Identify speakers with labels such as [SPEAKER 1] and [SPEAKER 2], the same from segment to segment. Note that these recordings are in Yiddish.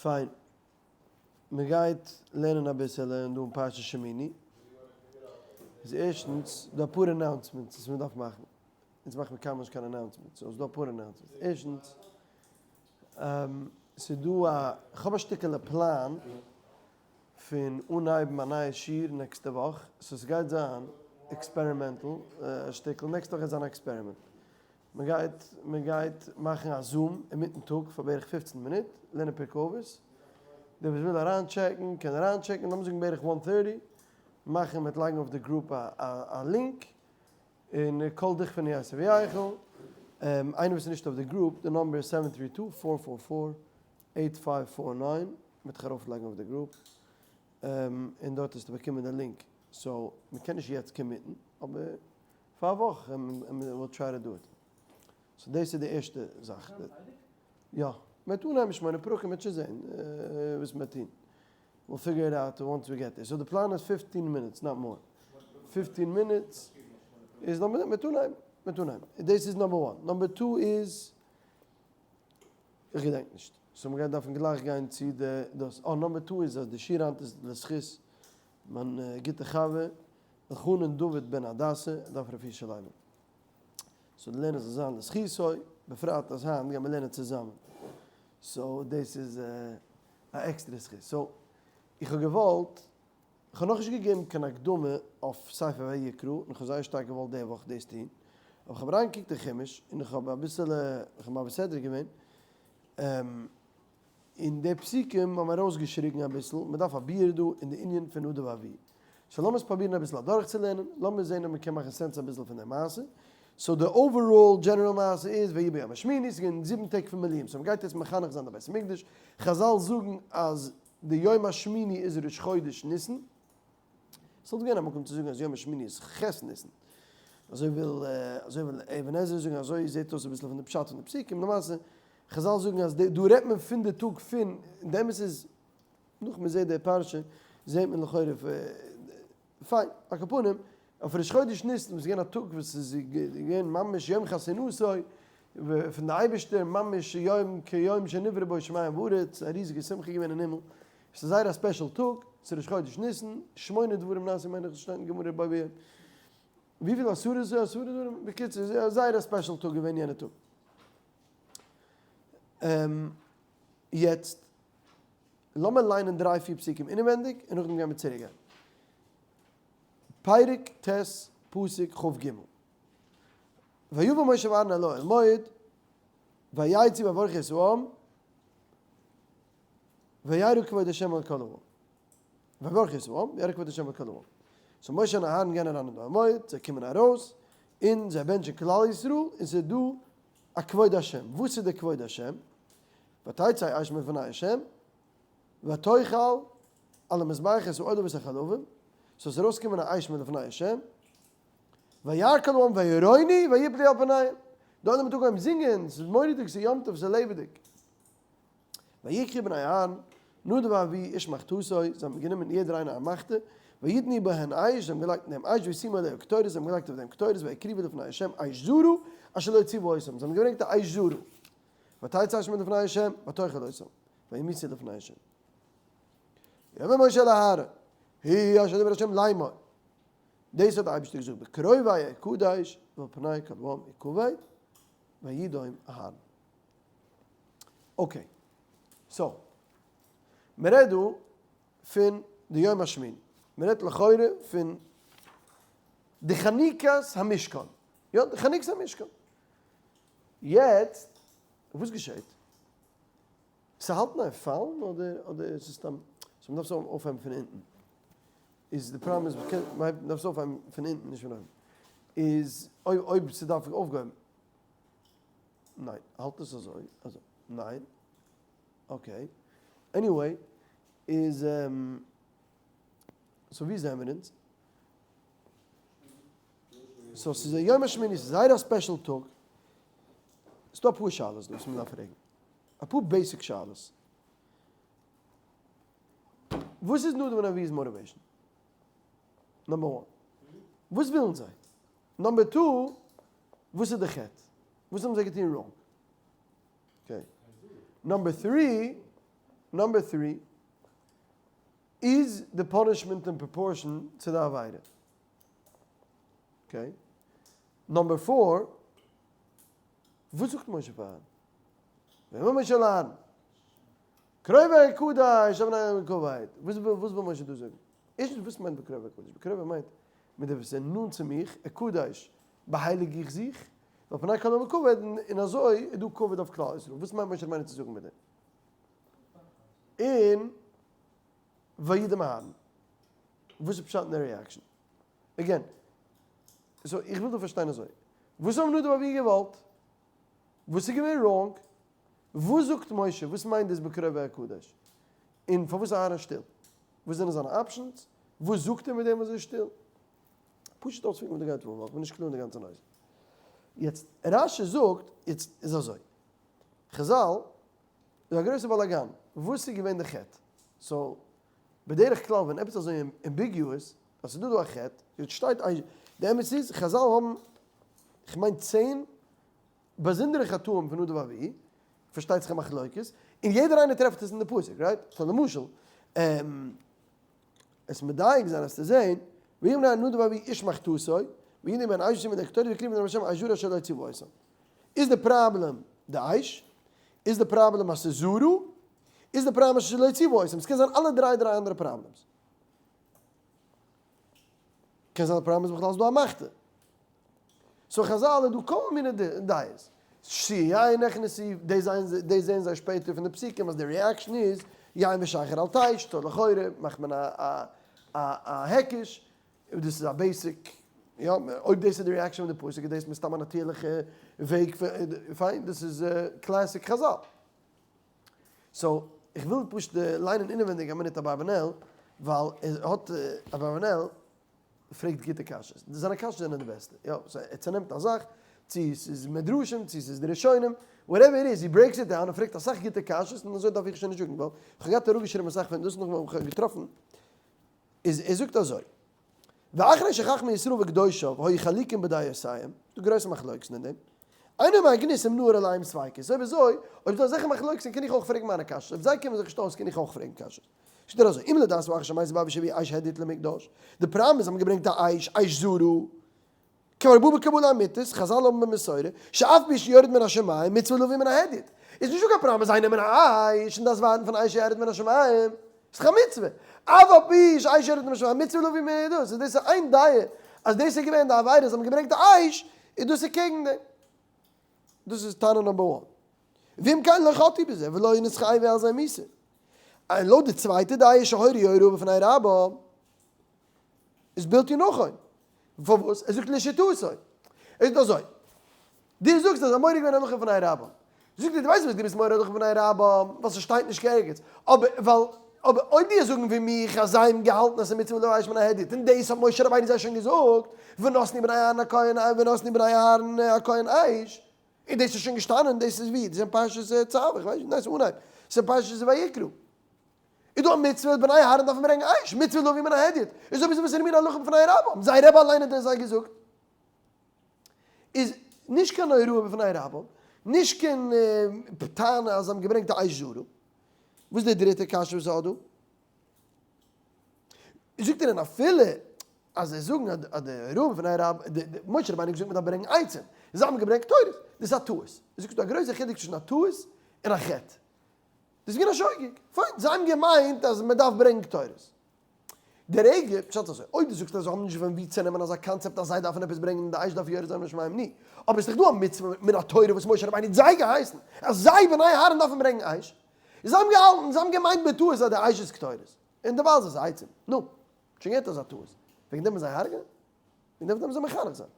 [SPEAKER 1] פיין. מען גייט לערנען אביסעלע דא אין פרשת שמיני. איז ערשטנס דא אפאר announcements וואס מען דארף מאכן. אונז מאכן מיר קיינמאל נישט קיין announcements, so ס'איז דא אפאר announcements. ערשטנס, ס'איז דא א, כ'האב א שטיקעלע פלאן פון אנהייבן א נייע שיעור נעקסטע וואך, so ס'גייט זיין experimental א שטיקל, נעקסטע וואך גייט זיין א experiment. מ'גייט מ'גייט מאכן א Zoom אינמיטן טאג פאר בערך 15 מינוט, לערנען פרקי אבות, דער וואס וויל אריינטשעקן קען אריינטשעקן, לאמיר זאגן בערך one thirty, מאכן מ'וועט לייגן אויף די group א א link, און כל דכפין ייתי וייכול, איינער וואס איז נישט אויף די group, די number איז seven three two four four four eight five four nine, מ'וועט דיך ארויפלייגן אויף די group, און דארט וועסטו באקומען די link, so מ'קען נישט יעצט commit ן, אבער פאר א וואך we'll try to do it. so דאס איז די ערשטע זאך. יא. מ'וועט אנהייבן שמונה פרקים, מ'וועט שוין זען וואס מ'וועט טון. We'll figure it out once we get there. So די פלאן איז 15 minutes, not more. 15 minutes איז number, מ'וועט אנהייבן, מ'וועט אנהייבן. דאס איז number one. Number two איז, איך געדענק נישט. So מ'גייט דארפן גלייך גיין צו די דאס. אה, number two איז אז די שיעור היינט איז לזכות מיין גוטע חבר אלחנן דוד בן הדסה, ער דארף רפואה שלימה. So די לערנען זאל זיין לזכותו, בפרט אז היינט גיימיר לערנען צוזאמען. So דאס איז א עקסטערע זכות. So איך האב געוואלט, איך האב נאכנישט געגעבן קיין הקדמה אויף ספר ויקרא, און איך האב זייער שטארק געוואלט די וואך דאס טון, אבער איך האב אריינגעקוקט אין חומש, און איך האב אביסעלע, איך האב מעביר סדרה געווען, און די פסוקים האבן ארויסגעשריגן אביסל, מען דארף א ביאור דא אין די ענין פון נדב ואביהוא. So לאמיר עס פרובירן אביסל אדורכצולערנען, לאמיר זען אויב מען קען מאכן sense אביסל פון די מעשה. So די overall general מעשה איז, ויהי ביום השמיני, ס'איז געווען זיבן טעג פון מילואים, so מען גייט יעצט מחנך זיין די בית המקדש, חזל זאגן אז די יום השמיני איז ראש חודש ניסן, ס'וואלט געווען א מקום צו זאגן אז יום השמיני איז ח' ניסן, אזוי וויל אזוי וויל אבן עזרא זאגן, אזוי זעט אויס אביסל פון די פשט פון די פסוקים, למעשה חזל זאגן אז דא רעדט מען פון די טאג פון, און די אמת איז נאך מען זעט די פרשה זעט מען לכאורה פיין, על כל פנים, אויף ראש חודש ניסן וואס איז געווען א טאג וואס איז געווען ממש יום חתונתו פון די אייבערשטער, ממש יום כיום שנברא בו שמים וארץ, א ריזיגע שמחה געווען אין הימל, עס איז זייער א special טאג, ס'איז ראש חודש ניסן, שמונה דברים נעשו מיין איך עס שטייט אין גמרא בבא יום, וויפיל עשרה איז עשרה דברים, בקיצור ס'איז זייער א special טאג געווען יענע טאג. יעצט לאמיר ליינען דריי פיר פסוקים אינעווענדיג און נאכדעם גיימיר צוריק גיין. פרק ט' פסוק כ"ג ויבא משה ואהרן אל אוהל מועד ויצאו ויברכו את העם ויראו כבוד השם על כל העם ויברכו את העם ויראו כבוד השם על כל העם. So משה און אהרן גייען אריין אין די אוהל מועד, זיי קומען ארויס און זיי בענטשן כלל ישראל און ס'איז דא א כבוד השם. וואס איז די כבוד השם? ותצא אש מלפני השם ותאכל על המזבח את העולה ואת החלבים, ס'זאל עס ארויסקומען א אש מלפני השם, וירא כל העם וירונו ויפלו על פניהם, די עולם האט אנגעהויבן זינגען, ס'איז מורא'דיג, ס'איז יום טוב, ס'איז לעבעדיג. ויקחו בני אהרן, נדב ואביהוא איש מחתתו, זיי האבן גענומען יעדער איינער א מחתה, ויתנו בהן אש, זיי האבן געלייגט אין דעם אש, וישימו עליה קטורת, זיי האבן געלייגט אויף דעם קטורת, ויקריבו לפני השם אש זרה, אשר לא ציוה אותם, זיי האבן געברענגט א אש זרה. ותצא אש מלפני השם, ותאכל אותם, וימותו לפני השם. ויאמר משה אל אהרן, הוא אשר דבר השם לאמור. דאס האט דער אייבערשטער געזאגט, בקרובי אקדש, ואל פני כל העם אכבד, וידום אהרן. Okay, so, מען רעדט דא פון די יום השמיני, מען רעדט לכאורה פון די חנוכת המשכן, יא, די חנוכת המשכן. יעצט, וואס געשעט? ס'האלט אין איין פאלן אדער אדער ס'איז סתם, so מ'דארף עס אויפהייבן פון אונטן. איז די פראבלעם איז מ'קען מ'דארף עס אויפהייבן פון אונטן נישט פון אויבן. איז אויב אויב ס'דארף אויפגעהויבן. ניין, האלט עס אזוי, אזוי, ניין, okay. Anyway, איז so ווי זעמיר אונז? So ס'איז א יום השמיני, ס'איז זייער א special טאג. ס'דא אפאר שאלות דא וואס מ'דארף פרעגן. אפאר basic שאלות. וואס איז נדב און אביהוא'ס motivation? Number one. וואס ווילן זיי? Number two, וואס איז די חטא? וואס האבן זיי געטון wrong? Okay. Number three. Number three, איז די punishment אין proportion צו די עבירה? Okay. Number four, וואס זאגט משה פאר אהרן? ויאמר משה אל אהרן, בקרובי אקדש אל בני אהרן כבוד. וואס וויל משה דא זאגן? ערשטנס וואס מיינט בקרובי אקדש? בקרובי מיינט מיט די וואס זענען נאנט צו מיך, אקדש, באהייליג איך זיך, ועל פני כל העם כבוד, און אזוי איז דא כבוד אויף כלל ישראל. וואס מיינט משה רבינו צו זאגן מיט דעם? און וידום אהרן. וואס איז פשט אין די reaction? Again, so איך וויל דא פארשטיין אזוי, וואס האבן נדב ואביהוא געוואלט? וואס איז געווען wrong? וואס זאגט משה? וואס מיינט דאס בקרובי אקדש? און פארוואס איז אהרן שטיל? וואס זענען זיינע options? וואס זאגט ער מיט דעם אז ער איז שטיל? פשוט אויספיגערן וואס דא גייט פאר, ווייל איך בין נישט קלאר אין די גאנצע נושא. יעצט, רש"י זאגט, יעצט איז אזוי, חז"ל איז א גרויסע באלאגאן, וואס איז געווען די חטא? So, בדרך כלל ווען עפעס אזוי ambiguous, אז ס'איז דא דא א חטא, יעצט שטייט איי, די אמת איז, חז"ל האבן, כ'מיין צען באזונדערע חטאים פון נדב ואביהוא, פארשטייט זיך א מחלוקת, און יעדער איינער טרעפט עס אין די פסוק, right? So למשל, עס מדייק זיין אז צו זעהן, ויאמר נדב ואביהוא איש מחתתו, והנה בין אש מן הקטורת והקריבו לפני השם אש זרה אשר לא צוה אותם. איז די פראבלעם די אש? איז די פראבלעם אז ס'איז זרה? איז די פראבלעם אז ס'איז לא צוה אותם? ס'קען זיין אלע דריי דריי אנדערע problems. קען זיין די פראבלעם איז בכלל אז ס'דא א מחתה. So חז"ל איז דא כל מיני דעות. שתויי יין נכנסו, דאס זעהן זיי שפעטער פון די פסוקים אז די reaction איז יין ושכר אל תשת, so לכאורה מאכט מען א היקש, דאס איז א basic, יא, אויב דאס איז די reaction פון די פסוק איז דאס מסתם א נאטירליכע וועג, פיין, דאס איז classic חז"ל. So, איך וויל פשוט ליינען אינעווענדיג א מינוט אברבנאל, ווייל ער האט, אברבנאל פרעגט גוטע קשיות, זיינע קשיות זענען די בעסטע, יא, so ער צענעמט א זאך, צו ס'איז מדרשים, צו ס'איז די ראשונים, whatever it is, he breaks it down, ער פרעגט אסאך גוטע קשיות, און אזוי דארף איך שוין נישט זאגן, ווייל כ'האב געהאט אראפגעשריבן אסאך פון דאס, נאכדעם האב איך געטראפן, איז ער זאגט אזוי, ואחרי שחכמי ישראל וקדושיו היו חלוקים בדעותיהם, ס'דא גרויסע מחלוקת'ן אין דעם, אינו מהגנות אם נאר עליהם ספיקות, אויב אזוי, אויב ס'דא אזעלכע מחלוקת'ן קען איך אויך פרעגן מיינע קשיות, אויב זיי קומען זיך נישט אויס קען איך אויך פרעגן קשיות. שטייט אזוי, אם לדעת האחר שמתו באביהוא שהביאו אש הדיוט למקדש, די פראבלעם איז זיי האבן געברענגט א אש, אש זרה, כבר בא בקבלה אמיתית, חז"ל האבן במסורה, שאף פי שיורד מן השמים, מצוה להביא מן ההדיוט. איז נישטא קיין פראבלעם זיי נעמען א אש און דארפסט ווארטן פון אש ירד מן השמים, איז דאך א מצוה. אף על פי שאש ירד מן השמים, מצוה להביא מן ההדיוט. איז דאס איין דעה אז דאס איז געווען די עבירה, זיי האבן געברענגט א אש, איז דאס איז קעגן דעם. דאס איז טענה number one. ואם כן לא חטאו בזה ולא נתחייבו על זה מיתה. און לויט די צווייטע דעה שהורו הוראה בפני רבם איז בלתי נכון. פארוואס? ער זאגט לשיטתו. ער זאגט אזוי. דו זאגסט אז מורה געווען הלכה בפני רבם. זאגט ער דו ווייסט וואס דו ביסט מורה הלכה בפני רבם ווייל ס'שטייט נישט קיין ערגעץ. אבער ווייל אבער אויב דו זאגן ווי מיך אז זיי האבן געהאלטן אז ס'איז מצוה להביא אש מן ההדיוט און דאס האט משה רבינו זיי שוין געזאגט ונתנו בני אהרן הכהן ונתנו בני אהרן הכהן אש און דאס איז שוין געשטאנען, דאס איז ווי? דאס איז אין פרשת צו, איך ווייס נישט, ניין ס'איז אנהייב, ס'איז אין פרשת ויקרא. איז דא א מצוה אז בני אהרן דארפן ברענגען אש, מצוה להביא מן ההדיוט, איז אויב איז וואס איז מין הלכה בפני רבם, זייער רבי אליין האט דאס זיי געזאגט, איז נישט קיין הוראה בפני רבם, נישט קיין טענה אז זיי האבן געברענגט א אש זרה. וואס איז די דריטע קשיא וואס ער האט דא? זאגט ער און אפילו אז זיי זאגן אז די רב פון הרב משה רבינו האט געזאגט מען דארף ברענגען עצים, זיי האבן געברענגט קטורת, דאס איז א טעות, זאגט ס'דא א גרויסע חילוק צווישן א טעות און א חטא, דאס איז געווען א שוגג, פיין, זיי האבן געמיינט אז מען דארף ברענגען קטורת. די רגע, פשט אזוי, אויב דו זאגסט אז זיי האבן נישט פון וואו צו נעמען אזא קאנצעפט אז זיי דארפן עפעס ברענגען און די אש דארף יורד זיין מן השמים, ני, אבער עס איז דאך דא א מצוה מן התורה וואס משה רבינו האט זיי געהייסן אז זיי בני אהרן דארפן ברענגען אש, זיי האבן געהאלטן, זיי האבן געמיינט בטעות אז די אש איז קטורת, און דערווייל איז עס עצים. נו, שוין געהערט אזא טעות. וועגן דעם מוז זיי הרג'נען? וועגן דעם דארף מען זיי מחנך זיין.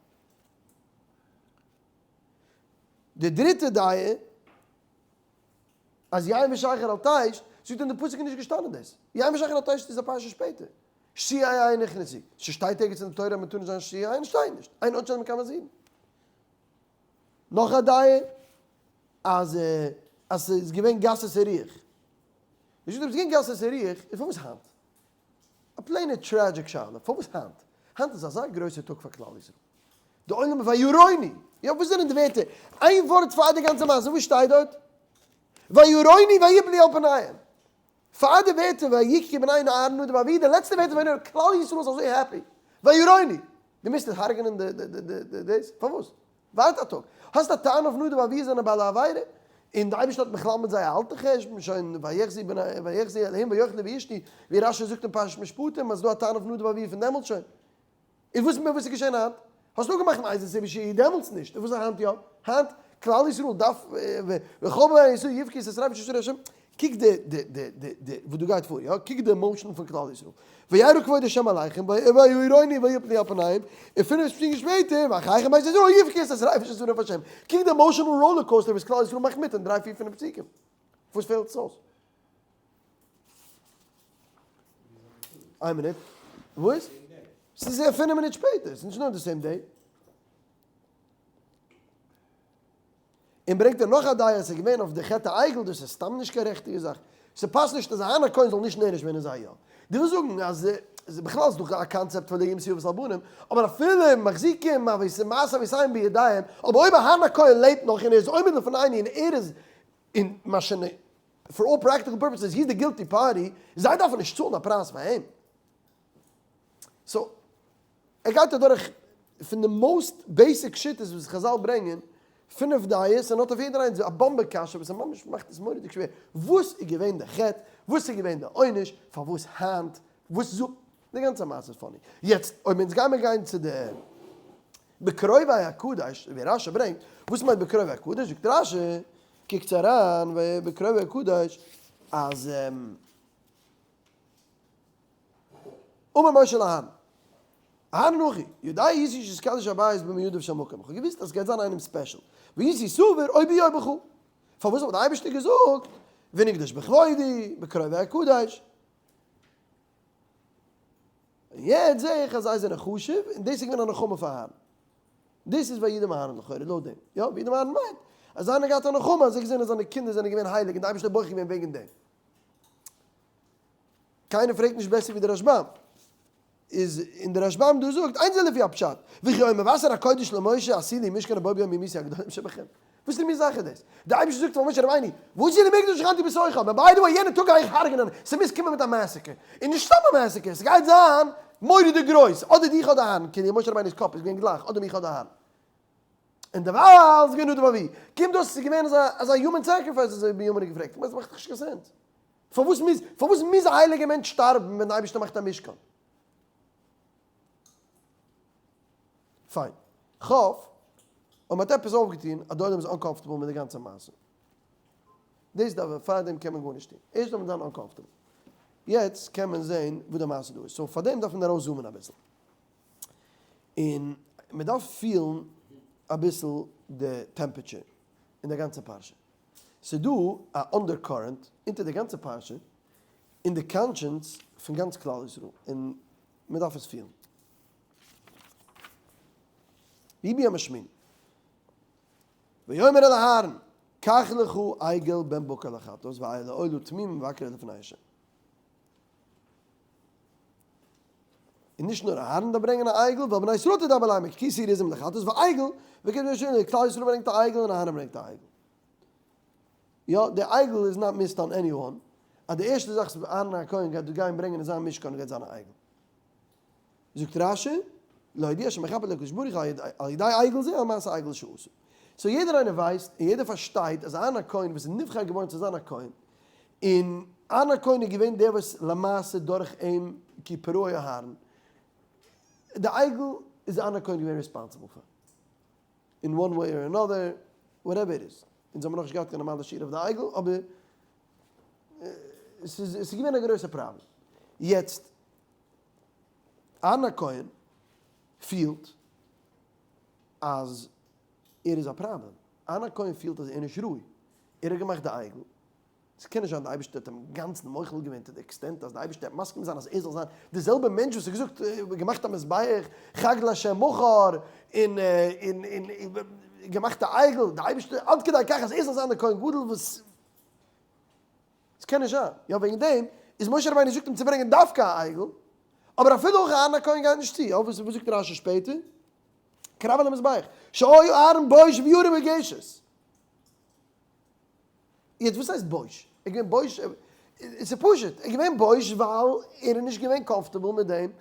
[SPEAKER 1] די דריטע דעה, אז יין ושכר אל תשת, זאגט אין די פסוק איז נישט געשטאנען דאס. יין ושכר אל תשת איז א פרשה שפעטער. שתויי יין נכנסו. ס'שטייט ערגעץ אין די תורה אז מ'טאר נישט זיין שתויי יין? שטייט נישט. אין עונשין אלא מכמה זהירין. נאך א דעה אז אז ס'איז געווען גסות הרוח. נישט אויב ס'איז געווען גסות הרוח, איז פארוואס היינט? א plain ע tragic שאלה, פארוואס היינט? היינט איז אזא גרויסע טאג פאר כלל ישראל. די עולם איז ויראוני! יא וואס זענען די ווערטער? איין ווארט פאר די גאנצע מעשה, וואס שטייט דארט? ויראוני ויפלו על פניהם. פאר די ווערטער ויקחו בני אהרן נדב ואביהוא, די לעצטע ווערטער ווען כלל ישראל איז אזוי happy, ויראוני! דו מוזט הרג'נען די דאס? פארוואס? ווארט א טאג. האסט א טענה אויף נדב ואביהוא זענען בעלי עבירה? און די אייבערשטער האט בכלל מיט זיי א אלטע חשבון שוין ויחזו בני ויחזו אלהים ויאכלו וישתו, ווי רשי זאגט אין פרשת משפטים אז ס'דא א טענה אויף נדב ואביהוא פון דעמאלטס שוין. און וואס וואס איז געשען היינט? האסט אפגעמאכט מאיזה סיבה שיהיה דעמאלטס נישט, און וואס איז היינט יא? היינט כלל ישראל דארף וכל בני ישראל יבכו את השריפה אשר השם, קוק די די די די די וואס דא גייט פאר יא, קוק די emotion פון כלל ישראל, וירא כבוד השם עליכם ויראוני ויפלו על פניהם, און פינף פסוקים שפעטער ואחיכם בית ישראל יבכו את השריפה אשר שרף השם, קוק די emotional roller coaster וואס כלל ישראל מאכט מיט אין דריי פיר פינף פסוקים, וואס פעלט עס אויס? איין מינוט. וואס? ס'איז פינף מינוט שפעטער, ס'איז נישט נאר די same day. און ברענגט ער נאך א דעה אז ס'איז געווען אויף די חטא העגל, דאס איז סתם נישט קיין ריכטיגע זאך. ס'פאסט נישט אז אהרן הכהן זאל נישט נענש ווערן און זיי יא. דו ווילסט זאגן אז בכלל איז דא א קאנצעפט פון לא יומתו אבות על בנים, אבער אפילו מחזיקים מעשה אבותיהם בידיהם, אבער אויב אהרן הכהן לעבט נאך און ער איז עומד לפנינו און ער איז אין מה שנ. for all practical purposes he is the guilty party, זיי דארפן נישט צאלן א פרייז פאר אים. so ער גייט אדורך פון די most basic שיטות וואס חזל ברענגען, פינף דעות, און האט אויף יעדער איינס א באמבע קשיא וואס ממש מאכט עס מורא'דיג שווער, וואס איז געווען די חטא, וואס איז געווען די עונש, פארוואס היינט, וואס זאגט, די גאנצע מעשה איז funny. יעצט אויב אונז גיימער גיין צו די בקרובי אקדש, ווי רשי ברענגט, וואס מיינט בקרובי אקדש, זאגט רשי, קוקטס אריין בקרובי אקדש אז אמר משה לאהרן, אהרן אחי, יודע הייתי שיתקדש הבית במו ידיו של מקום, איך האב געוואוסט אז עס גייט זיין איינעם special, והייתי סבור או בי או בך, פארוואס האט דער אייבערשטער געזאגט ונקדש בכבודי בקרובי אקדש? און יעצט זעה איך אז זיי זענען חשוב, און דאס איז געווען א נחמה פאר אהרן. דאס איז וידום אהרן לכאורה לויט דעם. יא, וידום אהרן מיינט אז אהרן האט געהאט א נחמה אז ער האט געזען אז זיינע קינדער זענען געווען הייליג און די אייבערשטער האט בוחר געווען וועגן דעם. קיינער פרעגט נישט בעסער ווי דער רשבם. איז און דער רשבם דא זאגט אין זה לפי הפשט, וכי אומר מבשר הקודש למשה עשי לי משכן ובו ביום ימותי הגדולים שבכם. וואס פאר מין זאך איז דאס? דער אייבערשטער זאגט פאר משה רבינו, ועשו לי מקדש ושכנתי בתוכם, אבער by the way יענע טאג גיי איך הרג'נען, ס'מוז קומען מיט א massacre, און נישט סתם א massacre, ס'גייט זיין מורא'דיג גרויס, אדער דיך אדער אהרן, כאילו משה רבינו'ס קאפ איז געווען גלייך אדער מיך אדער אהרן. און דערווייל איז געווען נדב ואביהוא. קומט אויס ס'איז געווען אזא אזא human sacrifice אזוי ווי בנימין האט געפרעגט, כ'מיין ס'מאכט דאך נישט קיין sense. פארוואס מוז פארוואס מוז א הייליגער מענטש שטארבן ווען די אייבערשטער מאכט א משכן? פיין. כ'האף אז מ'האט עפעס אויפגעטון אז די עולם איז uncomfortable מיט די גאנצע מעשה. דאס דארף מען, פארדעם קען מען גארנישט טון. ערשט דארף מען זיין uncomfortable. יעצט קען מען זען וואס די מעשה דא איז. so פארדעם דארף מען ארויס zoom ען אביסל. און מ'דארף פילן אביסל די temperature אין די גאנצע פרשה. ס'איז דא א undercurrent אונטער די גאנצע פרשה אין די conscience פון גאנץ כלל ישראל און מ'דארף עס פילן. ויהי ביום השמיני. ויאמר אל אהרן, קח לך עגל בן בקר לחטאת ואיל לעולה תמימים והקריב לפני ה'. און נישט נאר אהרן דארף ברענגען א עגל, ואל בני ישראל תדבר לאמר קחו שעיר עזים לחטאת ועגל, וכבש השם, כלל ישראל ברענגט א עגל און אהרן ברענגט א עגל. יא, די עגל איז not missed on anyone, אז די ערשטע זאך וואס אהרן הכהן גייט דא גיין ברענגען אין זיין משכן גייט זיין א עגל. זאגט רשי, להודיע שמכפר לקדוש ברוך הוא על ידי עגל זה על מעשה עגל שעשו. so יעדער איינער ווייסט און יעדער פארשטייט אז אהרן הכהן וואס איז נבחר געווארן צו זיין א כהן, און אהרן הכהן איז געווען דער וואס למעשה דורך אים כי פרעה אהרן, די עגל איז אהרן הכהן געווען responsible פאר, in one way or another, whatever it is. אונז האבן נאכנישט געהאט קיין נארמאלע שיעור אויף די עגל, אבער ס'איז געווען א גרויסע פראבלעם. יעצט, אהרן הכהן פילט אז ער איז א פראבלעם. אהרן הכהן פילט אז ער איז נישט ראוי. ער האט געמאכט די עגל. ס'קען נישט זיין די אייבערשטער האט אים אינגאנצן מוחל געווען to the extent אז די אייבערשטער וועט מסכים זיין אז ער זאל זיין די זעלבע מענטש וואס האט געזאגט געמאכט א מזבח חג לה' מחר און און און געמאכט א עגל, די אייבערשטער עד כדי כך אז ער זאל זיין די כהן גדול וואס ס'קען נישט זיין. יא וועגן דעם איז משה רבינו זאגט אים צו ברענגען דווקא א עגל, אבער אפילו אויך אהרן הכהן גייט נישט צו, יא וואס זאגט רשי שפעטער? קרב אל המזבח, שהיה אהרן בוש וירא בגשת. יעצט וואס הייסט בוש? ער איז געווען בוש? עס איז פשוט, ער איז געווען בוש ווייל ער איז נישט געווען comfortable מיט דעם,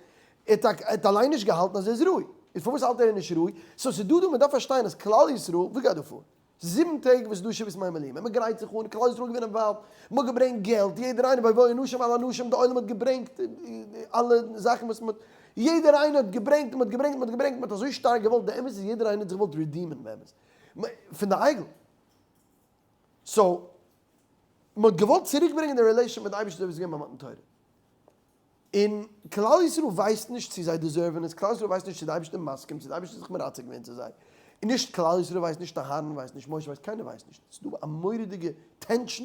[SPEAKER 1] ער האט אליין נישט געהאלטן אז ער איז ראוי. איז פארוואס האלט ער איז נישט ראוי? so ס'איז דא דא, מ'דארף פארשטיין אז כלל ישראל, וואס גייט דא פאר? זיבן טעג וואס איז דא שבעת ימי מילואים, און מ'גרייט זיך אן, כלל ישראל געווען involved, מ'האט געברענגט געלט, יעדער איינער ויבואו אנשים על אנשים, די עולם האט געברענגט אלע זאכן וואס מ'האט, יעדער איינער האט געברענגט, מ'האט געברענגט, מ'האט געברענגט, מ'האט אזוי שטארק געוואלט, די אמת איז יעדער איינער האט זיך געוואלט redeem ען באמת, פון די עגל. so, מ'האט געוואלט צוריקברענגען די relation מיט די אייבערשטער אזוי ווי עס איז געווען ביי מתן תורה. און כלל ישראל ווייסט נישט צו זיי deserve ן עס, כלל ישראל ווייסט נישט צו די אייבערשטער איז מסכים, צו די אייבערשטער איז זיך מרצה געווען צו זיי, און נישט כלל ישראל ווייסט, נישט אהרן ווייסט, נישט משה ווייסט, קיינער ווייסט נישט, ס'איז דא א מורא'דיגע tension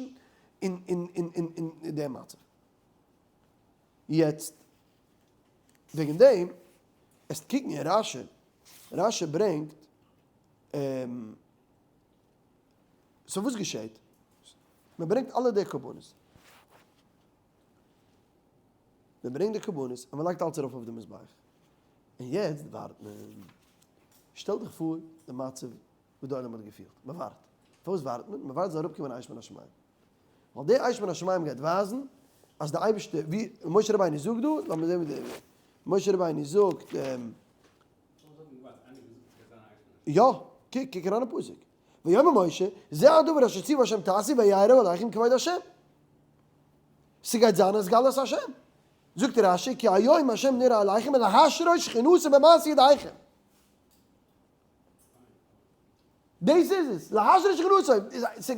[SPEAKER 1] אין אין אין אין אין דעם מצב. יעצט וועגן דעם, עסט קוקן אין רשי, רשי ברענגט, so וואס געשעהט? מען ברענגט אלע די קרבנות. מען ברענגט די קרבנות און מען לייגט אלץ ארויף אויף די מזבח. און יעצט ווארט מען. שטעל דיך פאר די מצב וואס די עולם האט געפילט. מען ווארט. פארוואס ווארט מען? מען ווארט זאל אראפקומען אש מן השמים. ווייל די אש מן השמים גייט ווייזן אז די אייבערשטער, ווי משה רבינו זאגט דא, לאמיר זען ווי די משה רבינו זאגט, יא, קוק, קוק אריין אין פסוק. ויאמר משה, זה הדבר אשר ציוה השם תעשו וירא עליכם כבוד השם. ס'גייט זיין התגלות השם. זאגט רשי, כי היום השם נראה עליכם ולהשרות שכינתו במעשה ידיכם. דאס איז עס, להשרות שכינתו,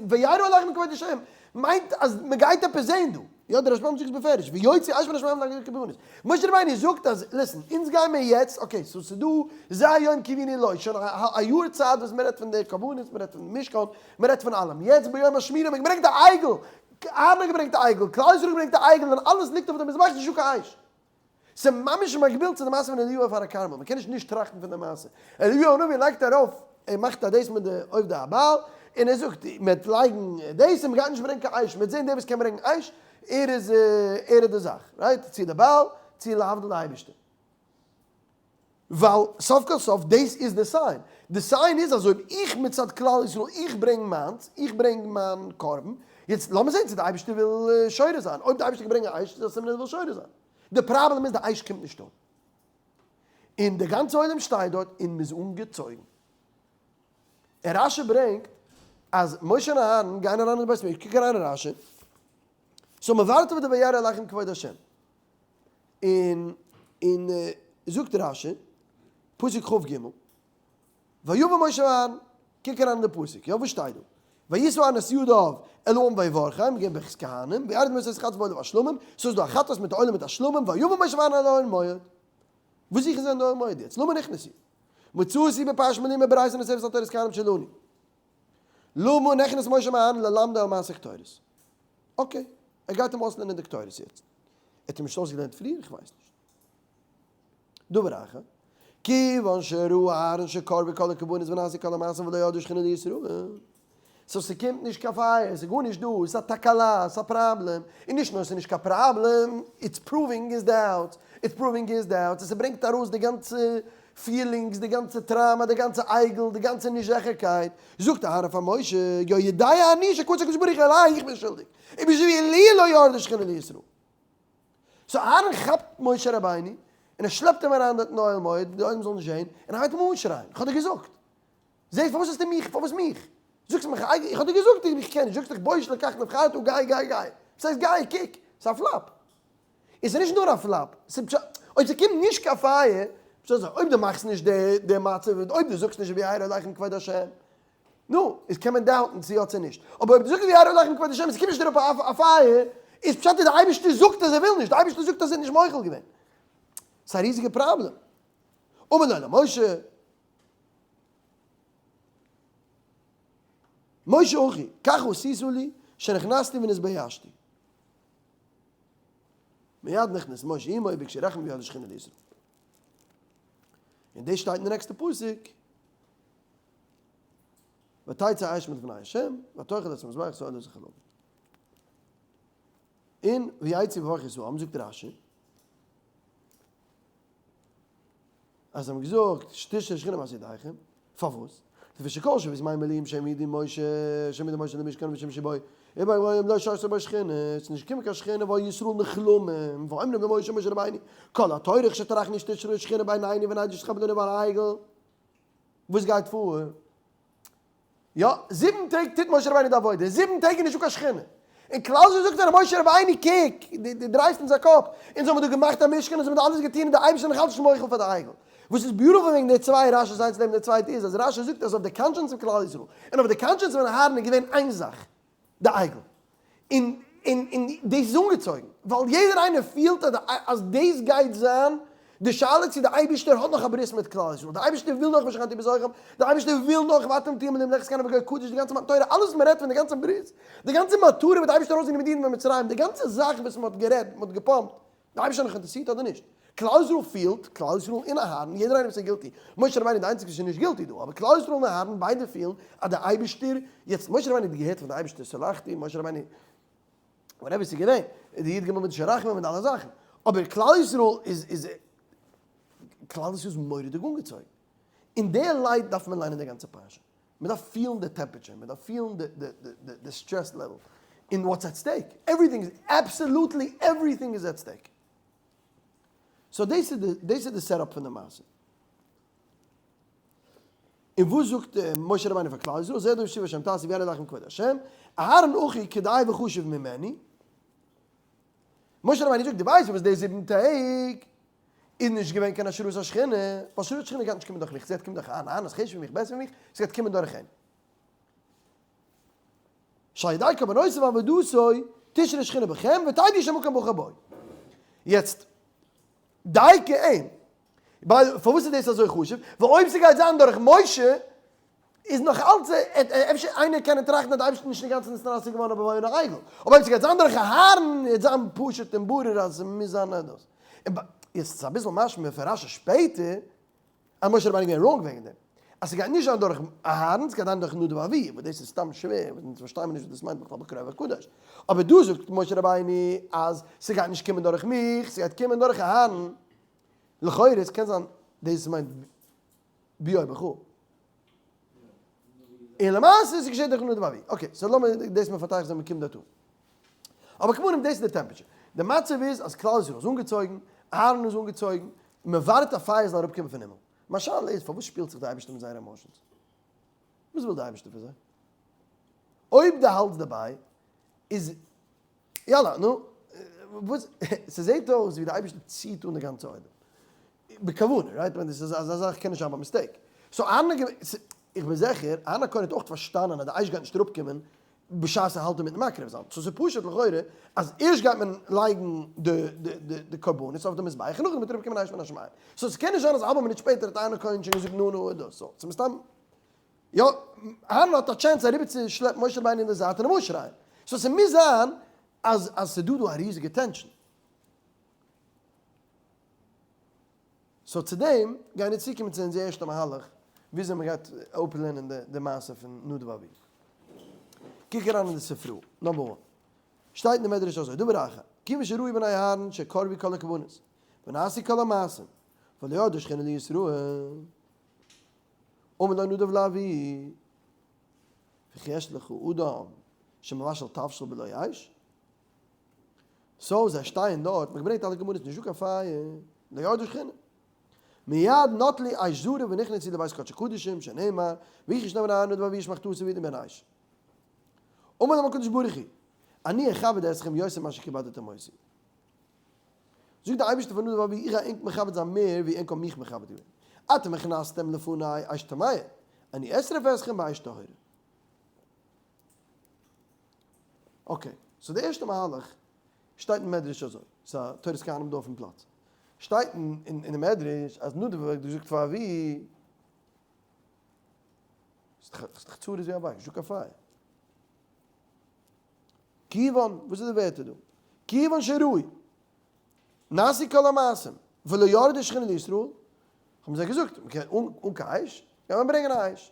[SPEAKER 1] וירא עליכם כבוד השם, מיינט אז מ'גייט עפעס זען דא. יא, דער רשבם זאגט עס בפירוש, ויוציא אש מן השמים להגדיל קרבנות. משה רבינו זאגט אז, listen, אונז גיימער יעצט, okay, so ס'דא זה היום קיווינו לו, שוין א יאר צייט וואס מ'רעדט פון די קרבנות, מ'רעדט פון די משכן, מ'רעדט פון אלעם, יעצט ביום השמיני האט מען געברענגט די עגל, אהרן האט געברענגט די עגל, כלל ישראל האט געברענגט די עגל, און אלעס ליגט אויף די מזבח, נישטא קיין אש. ס'איז ממש מקביל צו די מעשה פון אליהו אויף הר הכרמל, מ'קען נישט נישט טראכטן פון די מעשה. אליהו הנביא לייגט ארויף, ער מאכט א דאס מיט די עובדי הבעל, און ער זאגט, מ'וועט לייגן דאס און מ'גייט נישט ברענגען קיין אש, מ'וועט זען דער וואס קען ברענגען אש, ער איז ער איז די זאך, right? צו די בעל, צו להבדיל די אייבערשטער. ווייל סוף כל סוף דאס איז די sign. די sign איז אז אויב איך מצד כלל ישראל איך ברענג מיינס, איך ברענג מיין קרבן, יעצט לאמיר זען צו די אייבערשטער וויל שורה זיין, אויב די אייבערשטער קען ברענגען אש איז א סימן אז ער וויל שורה זיין. די פראבלעם איז די אש קומט נישט אן. און די גאנצע עולם שטייט דארט און מ'איז אנגעצויגן. און רשי ברענגט אז משה און אהרן גייען אריין אין די בית המקדש, קוק אריין אין רשי, so מ'ווארט אויף די וירא עליכם כבוד השם. און און זאגט רשי, פסוק כ ג, ויבא משה אהרן, קוק אריין אין די פסוק, יא וואס שטייט דא? וישא אהרן את ידיו אל העם ויברכם, געבן ברכת כהנים, וירד משה את חטאת בעולה והשלמים, סאיז דא א חטאת מיט די עולה מיט א שלמים, ויבא משה ואהרן אל אוהל מועד. וואס זוכן זיי אין די אוהל מועד יעצט? למה נכנסו? מצאתי בפרשת מלומה ברייתא נוספת על תורת כהנים שלנו. למה נכנס משה ואהרן ללמדו על מעשה קטורת? okay, ער גייט אים אויסלערנען די קטורת יעצט. ער האט אים נישט אויסגעלערנט פריער? איך ווייס נישט. דבר אחר, כיוון שראה אהרן שקרבו כל הקרבנות ונעשו כל המעשים ולא ירדה שכינה לישראל. so ס'קומט נישט קיין פייער, ס'איז גארנישט דא, ס'איז א תקלה, ס'איז א פראבלעם, און נישט נאר ס'איז נישט קיין פראבלעם, it's proving his doubt, it's proving his doubt, און ס'ברענגט ארויס די גאנצע feelings, די גאנצע trauma, די גאנצע עגל, די גאנצע נישט זיכערקייט, זאגט אהרן פאר משה, יודע אני שכעס הקדוש ברוך הוא עלי, איך בין שולדיג, ובשבילי לא ירדה שכינה לישראל. so אהרן כאפט משה רבינו, און ער שלעפט אים אריין דארט אין אוהל מועד, די עולם זאל נישט זען, און ער הייבט אים אן שרייען, איך האב דיר געזאגט! זעסט פארוואס האסטו מיך, פארוואס מיך? זאגסט מיך, איך האב דיר געזאגט איך קען נישט, זאגסט איך בוש לקח נבחרת, גיי גיי גיי, וואס הייסט גיי, קוק, ס'איז א flop. און ס'איז נישט נאר א flop, אויב ס'קומט נישט קיין פייער, אויב דו מאכסט נישט די מצב, אויב דו זאגסט נישט וירא עליכם כבוד השם, נו, איז קען מען doubt ן צו יא צו נישט. אבער אויב דו זאגסט וירא עליכם כבוד השם און ס'קומט נישט אראפ א פייער, איז פשט אז די אייבערשטער זאגט אז ער וויל נישט, די אייבערשטער זאגט אז ער האט נישט מוחל געווען. ס'איז א ריזיגע פראבלעם. אמר לו למשה, משה אחי, כך עשית לי, שנכנסתי ונתביישתי. מיד נכנס משה עמו וביקש רחמים וירדה שכינה לישראל. און דאס שטייט אין די נעקסטע פסוק, ותצא אש מלפני השם, ותאכל את המזבח את העולה ואת החלבים. און ויצאו ויברכו את העם, זאגט רשי, אז זיי האבן געזאגט שתשרה שכינה מעשה ידיכם, פארוואס? לפי שכל שבעת ימי מילואים שהעמידו משה, שהעמידו משה למשכן ושימשו בו. ובארבעים יום לא שרתה בו שכינה, עס איז נישט געקומען קיין שכינה והיו ישראל נכלמים, ואומרים למשה משה רבינו, כל הטורח שטרחנו שתשרה שכינה בינינו ונדע שתכבד לנו בהעגל. וואס גייט פאר? יא, זיבן טעג טוט משה רבינו די עבודה, זיבן טעג איז נישטא קיין שכינה. און כלל ישראל זאגט פאר משה רבינו, קוק, דו דרייסט אונז א קאפ, אונז האבן דא געמאכט א משכן, אונז האבן דא אלעס געטון און דער אייבערשטער איז נאך אלץ נישט מוחל פאר די עגל. וואס איז beautiful וועגן די צוויי רש"י'ס איינס נעבן די צווייטע איז אז רש"י זאגט אז אויף די conscience פון כלל ישראל און אויף די conscience פון אהרן איז געווען איין זאך, די עגל. און און און דאס איז אנגעצויגן ווייל יעדער איינער פילט אז אז דאס גייט זיין די שאלה צו די אייבערשטער האט נאך א ברית מיט כלל ישראל, די אייבערשטער וויל נאך ושכנתי בתוכם, די אייבערשטער וויל נאך ואתם תהיו לי ממלכת כהנים וגוי קדוש, די גאנצע מתן תורה, אלעס וואס מען רעדט פון די גאנצע ברית, די גאנצע מטרה וואס די אייבערשטער האט ארויסגענומען די אידן פון מצרים, די גאנצע זאך וואס מען האט גערעדט, מען האט געפאמפט, די אייבערשטער האט נאך אינטערעסירט אדער נישט? כלל ישראל פילט, כלל ישראל און אהרן, יעדער איינער וואס איז guilty, משה רבינו איז די איינציגסטע וואס איז נישט guilty דא, אבער כלל ישראל און אהרן ביידע פילן אז די אייבערשטער, יעצט משה רבינו האט געהערט פון די אייבערשטער סלחתי, משה רבינו, whatever ס'איז געווען, די י"ג מידות של רחמים און אלע זאכן, אבער כלל ישראל איז איז כלל ישראל איז מורא'דיג אנגעצויגן, אין די light דארף מען ליינען די גאנצע פרשה. מען דארף פילן די temperature, מען דארף פילן די stress level, און what's at stake, everything איז, absolutely everything איז at stake. so דאס איז די, דאס איז די setup פון די מעשה. און וואס זאגט משה רבינו פאר כלל ישראל, זה הדבר אשר ציוה השם תעשו ויראה לכם כבוד השם, אהרן אחי כדאי וחשוב ממני, משה רבינו זאגט, דו ווייסט וואס די זיבן טעג איז נישט געווען קיין השראת השכינה, ווייל השראת השכינה גייט נישט קומען דורך מיך, ס'גייט קומען דורך אהרן, אהרן איז חשוב'ער מיך, בעסער ווי מיך, ס'גייט קומען דורך אים. שעל ידי קרבנותיו ועבודתו תשרה שכינה בכם ותדעו שהמקום בחר בו. יעצט, דייקא אים, ווייל פארוואס איז דאס אזוי חשוב? ווייל אויב ס'גייט זיין דורך משה, איז נאך אלץ אפשר איינער קענען טראכטן אז די אייבערשטער איז נישט אינגאנצן נתנשא געווארן אבער והיה נאר עגל, אבער אויב ס'גייט זיין דורך אהרן וועט זיין פשוט און ברור אז ס'מוז זיין דאס. און יעצט איז אביסל משמע פון רשי שפעטער אז משה רבינו איז געווען wrong וועגן דעם אז ס'גייט נישט זיין דורך אהרן ס'גייט זיין דורך נדב ואביהוא וואס דאס איז סתם שווער וואס אונז פארשטייען מיר נישט וואס דאס מיינט בכלל בקרוב הקדוש אבער דא זאגט משה רבינו אז ס'גייט נישט קומען דורך מיך ס'גייט קומען דורך אהרן לכאורה עס קען זיין דאס מיינט ביאור וכו'. און למעשה איז געשעט דורך נדב ואביהוא. okay, so לאמיר דאס מפתח זיין מ'קומט דארט אן. אבער כמובן דאס איז די temperature. די מצב איז אז כלל ישראל איז אנגעצויגן, אהרן איז אנגעצויגן, מ'ווארט א פייער זאל אראפקומען פון הימל. מיין שאלה איז פארוואס שפילט זיך די אייבערשטער מיט זייערע emotions? וואס וויל די אייבערשטער פון זיי? אויב די האלטסט דערביי איז יאללה נו, וואס, ס'זעט אויס ווי די אייבערשטער ציט אן די גאנצע עולם. בכוונה, right? ווען דאס איז אזא זאך קען נישט זיין ביי mistake. so אהרן האט געוו. איך בין זיכער אהרן הכהן האט אויך פארשטאנען אז די אש גייט נישט אראפקומען בשעת ער האלט אינמיטן מקריב זיין. so ס'איז פשוט לכאורה אז ערשט גייט מען לייגן די די די קרבנות אויף די מזבח און נאכדעם וועט אראפקומען אש מן השמים. so ס'קען נישט זיין אז א האלבע מינוט שפעטער האט אהרן הכהן שוין געזאגט נו נו דאס. so ס'איז מסתם יא אהרן האט א chance אריבערצושלעפן משה רבינו אין די זייט און אים אנשרייען. so ס'מוז זיין אז אז ס'דא דא א ריזיגע tension. so צו דעם גייען מיר צוקומען צו אונזער ערשטע מהלך וויאזוי מען גייט אפלערנען די מעשה פון נדב ואביהוא. קוק אריין אין די ספרא, number one. שטייט אין די מדרש אזוי, דבר אחר, כיוון שראו בני אהרן שקרבו כל הקרבנות, ונעשו כל המעשים, ולא ירדה שכינה לישראל, אמר לו נדב לאביהו, וכי יש לך אדם שמבשל תבשיל בלא אש? so זיי שטייען דארט, מ'האט געברענגט אלע גמרות, נישטא קיין פייער, לא ירדה שכינה. מיד נטלו אש זרה ונכנסו לבית קדשי קדשים, שנאמר, ויחי שני בני אהרן נדב ואביהוא איש מחתתו ויתן בן אש. אמר להם הקדוש ברוך הוא, אני אכבד אתכם יותר מאשר כיבדתם אותי. זאגט דער אייבערשטער פאר נדב ואביהוא, איך גיי ענק מכבד זיין מער ווי ענק האבן מיך מכבד געווען. אתם הכנסתם לפני אש טמאה, אני אשרף אתכם באש טהורה. okay, so די ערשטע מהלך שטייט אין מדרש אזוי, ס'איז א תורת כהנים דא אויפן פלאץ, שטייט אין די מדרש אז נדב האט געזאגט פאר אביהוא, ס'איז דאך צרות ווי א בארג, נישטא קיין פייער. כיוון, וואס איז די ווערטער דא? כיוון שראו, נעשו כל המעשים, ולא ירדה שכינה לישראל, האבן זיי געזאגט, מ'קען אן קיין אש, גייט מען ברענגען א אש.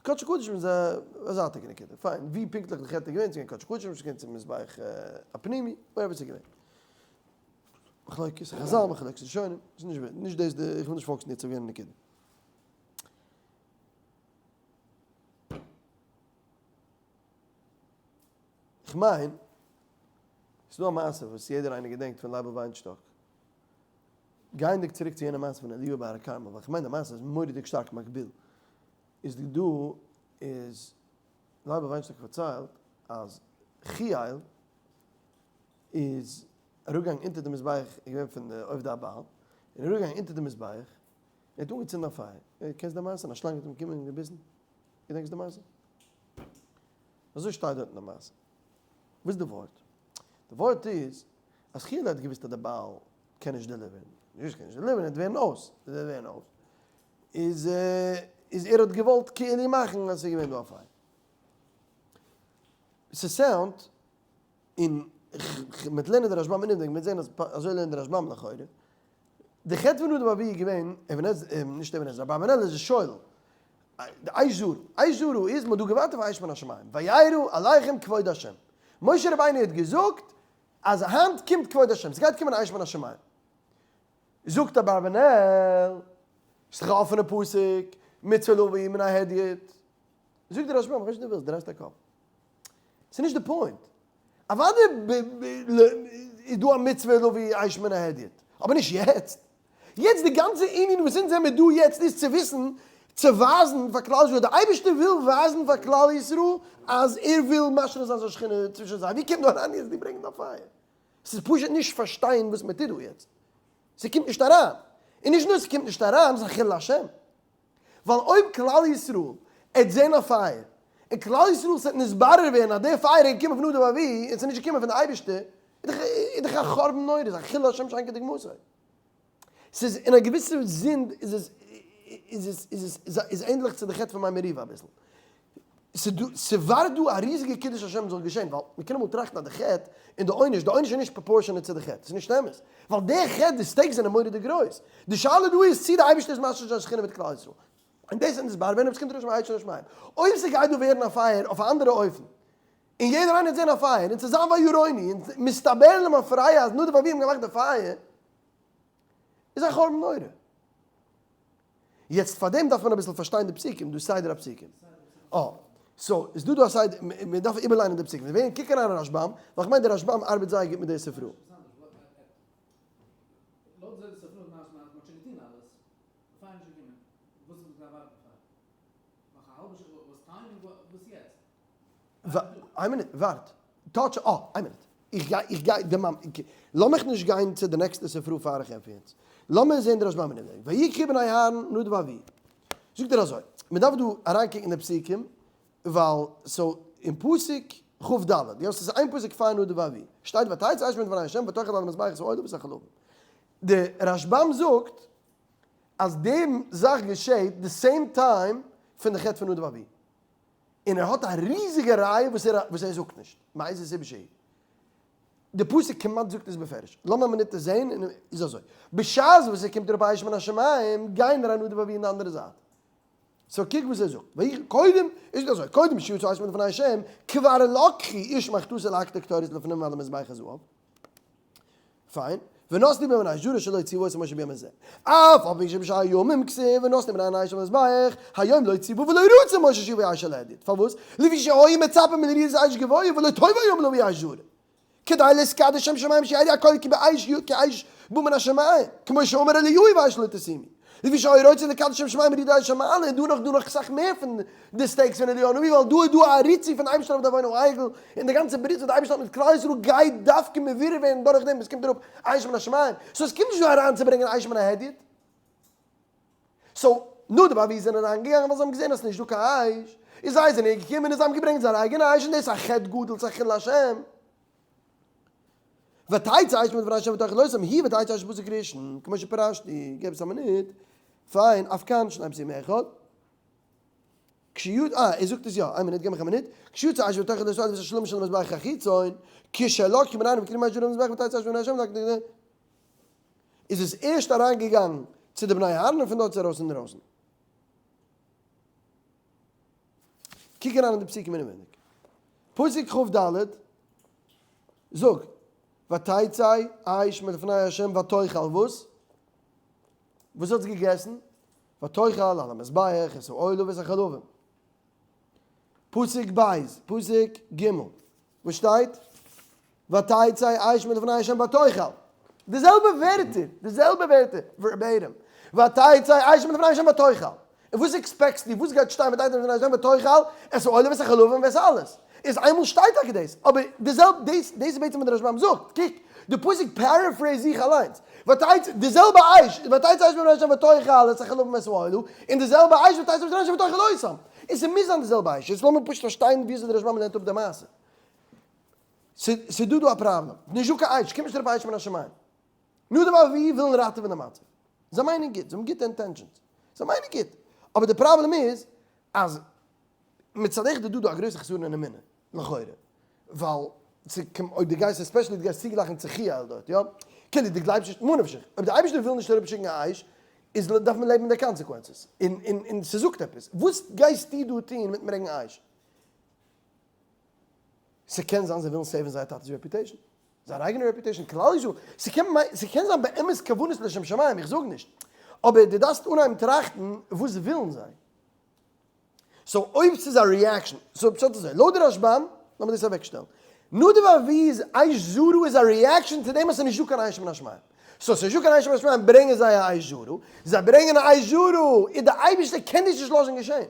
[SPEAKER 1] קדשי קדשים איז א זייטיגע נקודה, פיין, ווי פונקטליך די חטא איז געווען, צו גיין קדשי קדשים, צו גיין צום מזבח הפנימי, whatever ס'איז געווען. מחלוקת חזל, מחלוקת ראשונים, ס'איז נישט נישט דאס די, איך וויל נישט focus ן יעצט אויף יענע נקודה. כ'מיין, ס'איז דא א מעשה וואס יעדער איינער געדענקט פון לייבל וויינשטאק. גייענדיג צוריק צו יענע מעשה פון אליהו בהר הכרמל, ווייל כ'מיין די מעשה איז מורא'דיג שטארק מקביל, איז דא איז לייבל וויינשטאק פארציילט אז חיאל איז אראפגעגאנגען אונטער די מזבח, איז געווען פון די עובדי הבעל, און אראפגעגאנגען אונטער די מזבח, און האט אנגעצינדן א פייער. קענסט די מעשה? און א שלאנג האט אים געקומען און געביסן. געדענקסט די מעשה? אזוי שטייט דארט אין די מעשה. וואס איז די ווארט? די ווארט איז אז חיאל האט געוואוסט אז די בעל קען נישט deliver ן, נישט קען נישט deliver ן, ער וועט ווערן אויס, ער וועט ווערן אויס, איז איז ער האט געוואלט כאילו מאכן אז ס'איז געווען דא א פייער. ס' sound ט און מ'וועט לערנען די רשב"ם אינעווייניג מ'וועט זען אז אזוי לערנט די רשב"ם לכאורה. די חטא פון נדב ואביהוא איז געווען, אבן עזרא, נישט אבן עזרא, אברבנאל איז שולל. די אש זרה, אש זרה איז מ'האט דא געווארט אויף אש מן השמים, וירא עליכם כבוד השם. משה רבינו האט געזאגט אז היינט קומט כבוד השם, ס'גייט קומען אש מן השמים. זאגט אברבנאל, ס'איז דאך א אפענע פסוק, מצוה להביא מן ההדיוט. זאגט דער רשב"ם, כ'ווייס נישט וואס דו ווילסט, דרייסט א קאפ. ס'איז נישט די point. אוודאי איז דא א מצוה להביא אש מן ההדיוט, אבער נישט יעצט. יעצט די גאנצע ענין וואס אונז זעמיר דא יעצט איז צו וויסן, צו ווייזן פאר כלל ישראל, די אייבערשטער וויל ווייזן פאר כלל ישראל אז ער וויל משרה זיין זיין שכינה צווישן זיי, ווי קומט דא אריין יעצט די ברענגן א פייער? ס'איז פשוט נישט פארשטיין וואס מען טוט דא יעצט, ס'קומט נישט אריין, און נישט נאר ס'קומט נישט אריין, ס'איז א חילול השם, ווייל אויב כלל ישראל עט זען א פייער, און כלל ישראל ס'עט נתברר ווערן אז די פייער איז געקומען פון נדב ואביהוא און ס'איז נישט געקומען פון די אייבערשטער, איז דאך א חורבן נורא, איז א חילול השם שאין כדוגמתו. ס'איז אין א געוויסע זין איז עס איז עס איז עס איז ענדליך צו די חטא פון מי מריבה אביסל. ס'דא ס'ווארט דא א ריזיגע קידוש השם זאל געשען ווייל מ'קען אמאל טראכטן אז די חטא און די עונש, די עונש איז נישט proportionate צו די חטא, ס'איז נישט אמת. ווייל די חטא, די stakes זענען מורא'דיג גרויס. די שאלה דא איז צי די אייבערשטער איז משרה זיין שכינה מיט כלל ישראל. און דאס איז נתברר ווען אויב ס'קומט ארויס אש מן השמים. אויב ס'גייט דא ווערן א פייער אויף א אנדערע אופן, און יעדער איינער וועט זען א פייער, און ס'זאל זיין ויראוני, און מסתבר למפרע אז נדב ואביהוא האבן געמאכט די פייער, איז א חורבן נורא. יעצט פאר דעם דארף מען אביסל פארשטיין די פסוקים, דא סדר הפסוקים. אה, so איז דא דא א סדר, מען דארף איבערליינען די פסוקים. ווען קוק אריין אין רשב"ם, ווייל איך מיין די רשב"ם ארבעט זייער גוט מיט די ספרא. איין מינוט, ווארט. טאטש, אה, איין מינוט. איך גיי, איך גיי, די מאמע, לאמיך נישט גיין צו די נעקסטע ספרא פאר איך ענטפער יענץ. לאמיר זען די רשב"ם אין דעם. ויקחו בני אהרן נדב ואביהוא. זאגט ער אזוי, מען דארף דא אריינקוקן אין די פסוקים, ווייל so אין פסוק כ"ד, יא ס'איז איין פסוק פאר נדב ואביהוא, שטייט ותצא האש מלפני ה' ותאכל על המזבח את העולה ואת החלבים. די רשב"ם זאגט אז די זאך געשעט די same time פון די חטא פון נדב ואביהוא. און ער האט א ריזיגע ראיה וואס ער וואס ער זאגט נישט, מאיזה סיבה שהיא. די פסוק כמעט זאגט עס בפירוש. לאמיר א מינוט עס זעהן, און איז אזוי. בשעת וואס עס קומט אראפ אש מן השמים, גייען אריין נדב ואביהוא אין די אנדערע זייט. so קוק וואס ער זאגט. ויהי קודם, איז אזוי, קודם שיצאה אש מלפני השם, כבר לקחו איש מחתתו להקטיר קטורת לפנים על המזבח הזהב. פיין, ונתנו בהם מן האש זרה שלא ציוה אותם משה ביום הזה. אף על פי שבשאר ימים כתיב ונתנו בני אהרן האש על המזבח, היום לא ציוה ולא רצה משה שיבוא אש על ההדיוט. פארוואס? לפי שהיו מצפים לירידת אש גבוה ולא טוב היום להביא אש זרה. כדי להתקדש שם שמים שידעו הכל כי באש כי אש בא מן השמים, כמו שאמר אליהו ואש לא תשימו. לפי שהיה רוצה לקדש שם שמים בירידת אש המעלה, און דא נאך דא נאך אסאך מער פון די stakes פון אליהו הנביא, ווייל דא איז דא א ריצוי פון אייבערשטער אויף די עוון העגל, און די גאנצע ברית וואס די אייבערשטער האט מיט כלל ישראל גייט דווקא מבורר ווערן דורך דעם וואס קומט אראפ אש מן השמים, so עס קומט נישט דא אריינצוברענגען אש מן ההדיוט. so נדב ואביהוא זענען אריינגעגאנגען ווייל זיי האבן געזען אז עס איז נישט דא קיין אש, און זיי זענען געקומען און זיי האבן געברענגט זייער אייגענע אש, און דאס איז א חטא גדול צו א חילול השם. ותצא האש מלפני השם ותאכל אותם היא ותצא האש פסוק ראשון, כמו שפירשתי, געב עס א מינוט, פיין, אף כאן שני פסוקים אחד, כשיוצא, אה, ער זאגט עס יא, איין מינוט, געב מיך א מינוט, כשיצאה האש ותאכל את העולה ואת השלמים של המזבח החיצון, כשלקחו בני אהרן והקריבו אש זרה על המזבח ותצא האש מלפני השם, איז עס ערשט אריין געגאנגען צו די בני אהרן און פון דארט איז ארויס אינדרויסן. קוק אריין אין די פסוקים אינעווייניג. פסוק כ"ד זאגט, ותצא האש מלפני ה' ותאכל וואס? וואס האט זי געגעסן? ותאכל על המזבח את העולה ואת החלבים. פסוק ב', פסוק ג'. וואס שטייט? ותצא אש מלפני השם ותאכל. די זעלבע ווערטער, די זעלבע ווערטער, verbatim. ותצא אש מלפני השם ותאכל. און וואס expect סטו? וואס גייט שטיין ותצא מלפני השם ותאכל את העולה ואת החלבים ואת אלעס? איז איינמאל שטייט טאקע דאס, אבער די זעלבע, דאס דאס איז בעצם וואס דער רשב"ם זאגט, קוק, די פסוק paraphrase זיך אליינס, ותצא, די זעלבע אש, ותצא אש מלפני השם ותאכל את החלבים ואת העולה, און די זעלבע אש ותצא מלפני השם ותאכל אותם. און ס'מוז זיין די זעלבע אש. יעצט לאמיר פשוט פארשטיין וויאזוי דער רשב"ם לערנט אפ די מעשה. ס'דא דא א פראבלעם. נישט דא קיין אש, קומט נישט אראפ אש מן השמים. נדב ואביהוא ווילן ראטעווען די מצב. זיי מיינען גוט, זיי האבן גוטע intentions. זיי מיינען גוט. אבער די פראבלעם איז אז מצד אחד איז דא דא א גרויסע חסרון אין אמונה, לכאורה. ווייל אויב דו גייסט, especially דו גייסט צוגלייכן צו חיאל דארט, יא? כאילו דו גלייבסט נישט, ממה נפשך, אויב די אייבערשטער וויל נישט אראפשיקן א אש, איז דארף מען לעבן מיט די consequences. און און און ס'זאגט עפעס. וואס גייסטו דא טון מיטן ברענגן א אש? ס'קען זיין זיי ווילן save ן זייער טאטע'ס reputation, זייער אייגענע reputation, כלל ישראל, ס'קען ס'קען זיין באמת כוונות לשם שמים, איך זאג נישט, אבער דו דארפסט אנהייבן טראכטן וואס ווילן זיי. so אויב ס'איז א reaction, so פשט אזוי, לויט די רשב"ם, לאמיר דאס אוועקשטעלן, נדב ואביהוא'ס אש זרה איז א reaction צו דעם אז ס'איז נישטא קיין אש מן השמים. so ס'איז נישטא קיין אש מן השמים ברענגען זיי א אש זרה, זיי ברענגען א אש זרה, און די אייבערשטער קען דאס נישט לאזן געשען.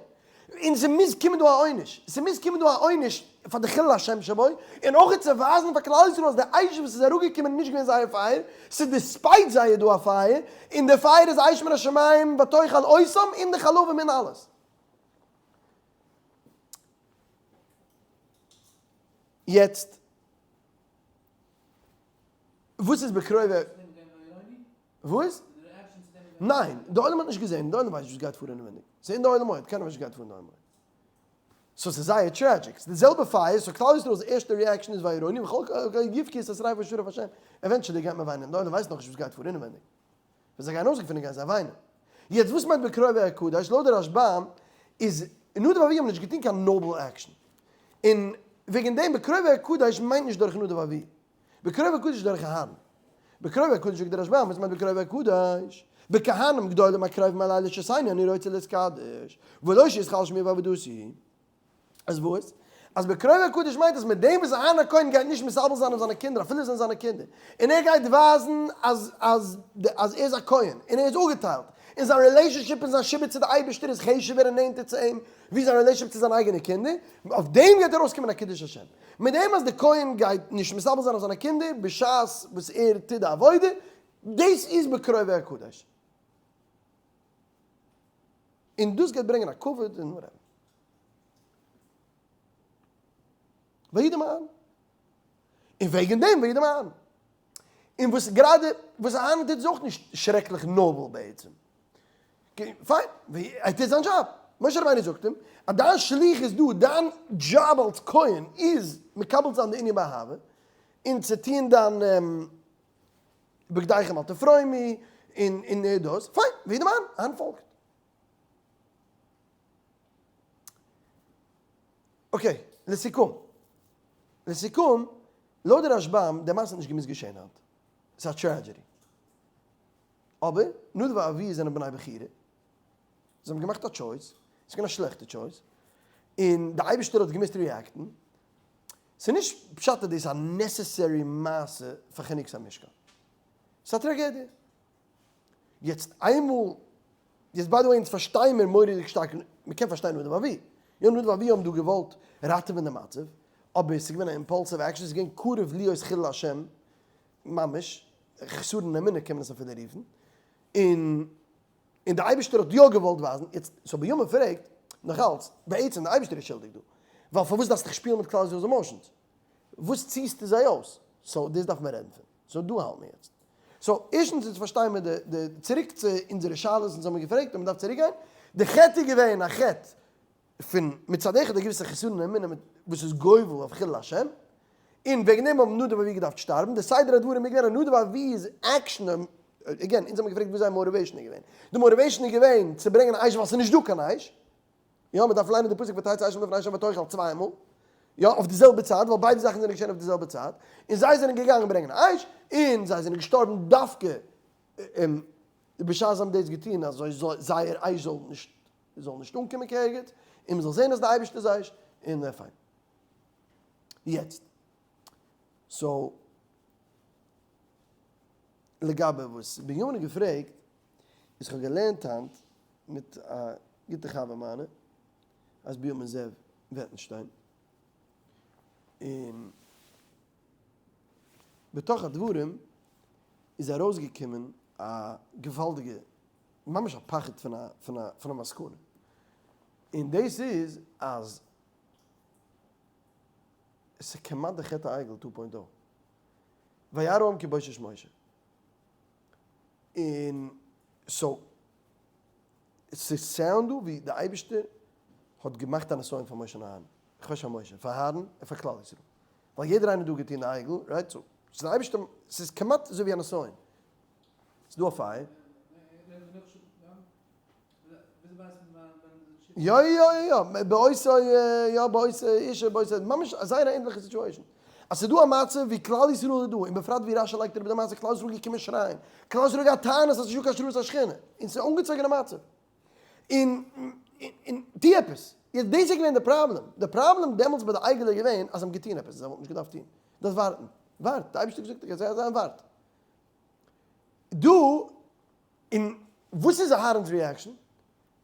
[SPEAKER 1] און ס'מוז קומען דא א עונש, ס'מוז קומען דא א עונש פאר די חילול השם שבו, און אויך צו ווייזן פאר כלל ישראל אז די אש וואס איז אראפגעקומען איז נישט געווען זייער פייער, ס'איז despite זייער דא א פייער, און די פייער איז אש מן השמים ותאכל אותם און די חלבים און אלעס. יעצט וואס איז בקרובי? וואס? ניין, די עולם האט נישט געזען, די עולם ווייסט נישט וואס גייט פאר אינעווייניג, ס'איז אין די עולם אויך, קיינער ווייסט נישט וואס גייט פאר אין די עולם אויך. so ס'איז זייער tragic, ס'איז די זעלבע פייער, so כלל ישראל'ס ערשטע reaction איז וירונו וכל יבכו את השריפה אשר שרף השם, eventually גייט מען וויינען, די עולם ווייסט נאכנישט וואס גייט פאר אינעווייניג, ווען זיי גייען אויסגעפינען גייען זיי וויינען. יעצט וואס מיינט בקרובי אקדש, לויט די רשב"ם איז נדב ואביהוא האבן נישט געטון קיין noble action, און וועגן דעם בקרובי אקדש מיינט נישט דורך נדב ואביהוא. בקרובי אקדש דורך אהרן. בקרובי אקדש זאגט דער רשב"ם וואס מיינט בקרובי אקדש? בכהנים גדולים הקרובים אלי לשסני אני רוצה להתקדש ולא שיתחלל שמי בעבודתי. אז וואס? אז בקרובי אקדש מיינט אז מיט דעם וואס אהרן הכהן גייט נישט מתאבל זיין אויף זיינע קינדער אפילו זיי זענען זיינע קינדער און ער גייט ווייזן אז אז אז ער איז א כהן און ער איז אפגעטיילט און זיין relationship און זיין שעבוד צו די אייבערשטער איז חשוב'ער און נענטער צו אים ווי זיין relationship צו זיינע אייגענע קינדער, אויף דעם גייט ארויסקומען א קידוש השם. מיט דעם אז די כהן גייט נישט מתאבל זיין אויף זיינע קינדער בשעת וואס ער טוט די עבודה, דאס איז בקרובי אקדש. און דאס גייט ברענגען א כבוד און whatever. וידם אהרן. און וועגן דעם וידם אהרן. און וואס גראדע וואס אהרן טוט איז אויך נישט שרעקליך noble בעצם. פיין, ער טוט זיין דזשאב. משה רבינו זאגט אים אז דיין שליח איז דא, דיין דזשאב אלס כהן איז מקבל זיין די ענין באהבה, און צו טון דיין בגדיכם אל תפרומו, און און דאס, פיין, וידם אהרן, אהרן פאלגט. okay, לסיכום. לסיכום, לויט די רשב"ם, די מעשה האט נישט געמוזט געשען היינט. ס'איז א tragedy. אבער, נדב ואביהוא זענען בני בחירה. זיי האבן געמאכט א choice. ס'איז געווען א שלעכטע choice. און די אייבערשטער האט געמוזט react ן. ס'איז נישט פשט אז דאס איז א necessary מעשה פאר חנוכת המשכן. ס'איז א טראגעדיע. יעצט איינמאל, יעצט by the way אונז פארשטייען מיר מורא'דיג שטארק, מ'קען פארשטיין נדב ואביהוא, יא נדב ואביהוא האבן דא געוואלט ראטעווען די מצב, אבער ס'איז געווען א impulsive action, ס'איז געווען קרוב להיות חילול השם ממש, חסרון אמונה קען מען עס אפילו רופן, און און די אייבערשטער האט יא געוואלט ווייזן, יעצט so בנימין פרעגט נאכאלץ, בעצם די אייבערשטער איז שולדיג דא, ווייל פארוואס דארפסטו דיך שפילן מיט כלל ישראל'ס emotions? וואס ציסטו זיי אויס? so דאס דארף מען רעדן פון. so דא האלט מען יעצט. so ערשטנס אונז פארשטייען מיר די די צוריק צו אונזערע שאלות אונז האבן געפרעגט און מ'דארף צוריק גיין. די חטא איז געווען א חטא פון מצד אחד א געוויסע חסרון אמונה מיט וואס איז גובל אויף חילול השם. און וועגן דעם האבן נדב ואביהוא געדארפט שטארבן. די סדר הדברים איז געווען אז נדב ואביהוא's action again אונז האבן געפרעגט וואס זייער motivation איז געווען. די motivation איז געווען צו ברענגען אש ווייל ס'איז נישט דא קיין אש. יא, מען דארף ליינען די פסוק ותצא אש מלפני השם ותאכל צוויי מאל, יא, אויף די זעלבע צייט, ווייל ביידע זאכן זענען געשען אויף די זעלבע צייט, און זיי זענען געגאנגען ברענגען אש, און זיי זענען געשטארבן דווקא בשעת זיי האבן דאס געטון, אזוי זייער אש זאל נישט זאל נישט אנקומען קיין ערגעץ, און מען זאל זען אז די אייבערשטער איז אש, און פיין. יעצט. So לגבי וואס בנימין האט געפרעגט, איז כ'האב געלערנט היינט מיט א גוטע חבר מיינע, אז בנימין זאב וועטנשטיין, און בתוך הדברים איז ארויסגעקומען א געוואלדיגע, ממש א פחד פון א פון א פון א מסקנא, און דאס איז אז עס איז כמעט די חטא העגל two point o. וירא העם כי בושש משה. און so ס' sound דא ווי די אייבישטער האט געמאכט א נסיון פאר משה און אהרן, איך ווייס פאר משה, פאר אהרן און פאר כלל ישראל, ווייל יעדער איינער דא געטון די עגל, right? So ס'איז די אייבישטער, ס'איז כמעט אזוי ווי א נסיון, ס'איז דא א פייער. יא יא יא יא, באותו יא באותו אשה באותו, ממש זייער א ענדליכע situation. אז ס'איז דא א מצב ווי כלל ישראל איז דא, און בפרט ווי רשי לייגט אראפ די מעשה כלל ישראל געקומען שרייען, כלל ישראל האט געהאט טענות אז ס'נישט דא קיין השראת השכינה, און ס'איז אנגעצויגענע מצב. און און טו עפעס. יעצט דאס איז געווען די פראבלעם. די פראבלעם דעמאלטס ביי די עגל איז געווען אז זיי האבן געטון עפעס וואס זיי וואלטן נישט געדארפט טון. דארפסט ווארטן. ווארט. די אייבערשטער האט געזאגט איך גיי זיין ווארט. דא און וואס איז אהרן'ס reaction?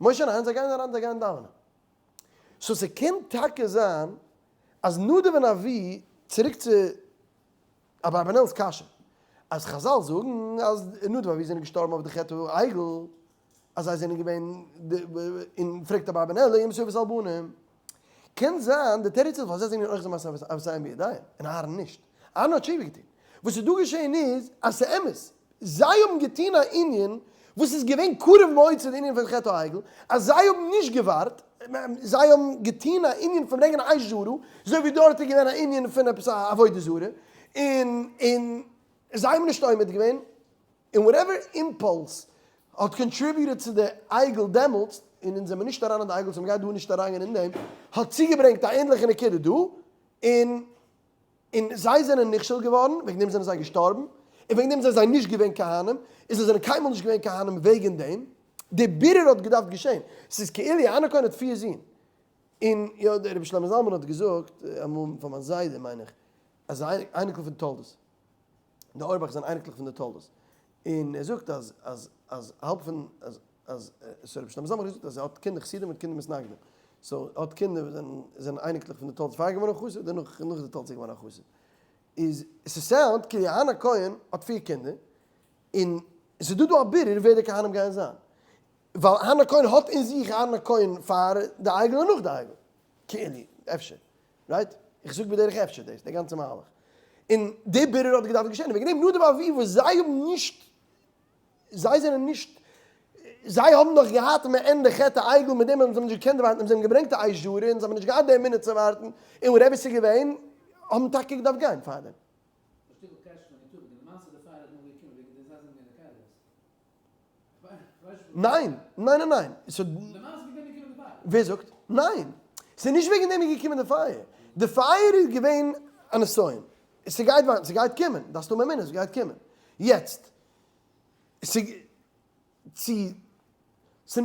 [SPEAKER 1] משה און אהרן זיי גייען אריין זיי גייען דאווענען. So ס'קען טאקע זיין אז נדב און אביהוא, צוריק צו אברבנאל'ס קשיא, אז חזל זאגן אז נדב ואביהוא זענען געשטארבן אויף די חטא העגל, אז זיי זענען געווען און פרעגט אברבנאל אימתי אבות על בנים. קען זיין די תירוץ איז ווייל זיי זענען אויך זיי מעשה אבותיהם בידיהם, און אהרן נישט. אהרן האט תשובה געטון. וואס איז דא געשען איז אז ס'אמת, זיי האבן געטון א ענין וואס איז געווען קרוב מאוד צו די ענין פון חטא העגל, אז זיי האבן נישט געווארט, זיי האבן געטון א ענין פון ברענגען א אש זרה, אזוי ווי דארט איז געווען א ענין פון עפעס א עבודה זרה, און און זיי האבן נישט עומד געווען, און whatever impulse האט contributed צו די עגל דעמאלטס, און אונז זעמיר נישט אריין אין די עגל so מ'גייט דא נישט אריינגיין אין דעם, האט צוגעברענגט א ענדליכע נקודה דא, און און זיי זענען נכשל געווארן, וועגן דעם זענען זיי געשטארבן, און וועגן דעם זענען זיי נישט געווען כהנים, און זיי זענען קיינמאל נישט געווען כהנים וועגן דעם, די בירור האט געדארפט געשען, ס'איז כאילו אהרן הכהן האט פיר זין, און יא דער רבי שלמה זלמן האט געזאגט אמאל פאר מיין זיידע מיין איך, אז אייניקל פון תולדות, די אויערבאך זענען אייניקלעך פון די תולדות, און ער זאגט אז אז אז האלב פון אז אז so רבי שלמה זלמן האט געזאגט אז ער האט קינדער חסידים מיט קינדער מתנגדים, so ער האט קינדער וואס זענען זענען אייניקלעך פון די תולדות פאר ער איז געווארן א חסיד אדער נאך נאך די תולדות איז געווארן א חסיד, איז ס' sound כאילו אהרן הכהן האט פיר קינדער, און ס'איז דא דא א בירור ווער די כהנים גייען זיין, ווייל אהרן הכהן האט אין זיך אהרן הכהן פאר די עגל און נאך די עגל, כאילו, אפשר. Right? איך זאג בדרך אפשר דאס, די גאנצע מהלך. און די בירור האט געדארפט געשען, וועגן דעם נדב ואביהוא וואס זיי האבן נישט, זיי זענען נישט, זיי האבן דאך געהאט מעין די חטא העגל מיט דעם אז זיי האבן נישט געקענט ווארטן, זיי האבן געברענגט א אש זרה און זיי האבן נישט געהאט די אמונה צו ווארטן, און whatever ס'איז געווען, האבן טאקע געדארפט גיין פאר דעם. ניין! ניין ניין ניין! ווער זאגט? ניין! ס'איז נישט וועגן דעם איז געקומען די פייער. די פייער איז געווען א נסיון. ס'גייט ווארטן, ס'גייט קומען. דארפסט האבן אמונה, ס'גייט קומען. יעצט, צו,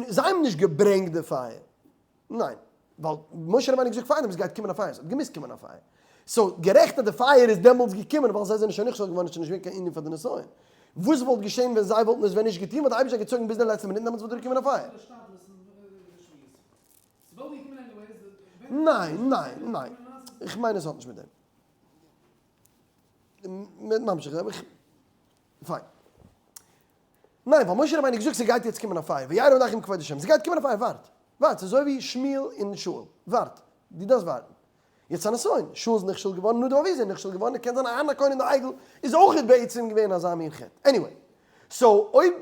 [SPEAKER 1] זיי האבן נישט געברענגט די פייער. ניין, ווייל משה רבינו האט געזאגט פארדעם עס גייט קומען א פייער, עס האט געמוזט קומען א פייער. So גערעכט אז די פייער איז דעמאלטס געקומען ווייל זיי זענען שוין נכשל געווארן, עס איז שוין נישט געווען קיין ענין פאר די נסיון. וואס וואלט געשען ווען זיי וואלטן עס ווען נישט געטון, וואלט די אייבערשטער געצויגן ביז די לעצטע מינוט און דעמאלטס וואלט געקומען א פייער. ניין, ניין, ניין. איך מיין עס האט נישט מיט דעם. מ'וועט ממשיך זיין. פיין. ניין, ווייל משה רבינו האט געזאגט ס'גייט יעצט קומען א פייער, וירא נחם כבוד השם, ס'גייט קומען א פייער, ווארט, ווארט, ס'איז אזוי ווי שמואל און שאול, ווארט, דו דארפסט ווארטן. יעצט א נסיון, שאול איז נכשל געווארן, נדב ואביהוא זענען נכשל געווארן, קען זיין אהרן הכהן און די עגל איז אויך בעצם געווען אזא מין חטא. Anyway, so אויב,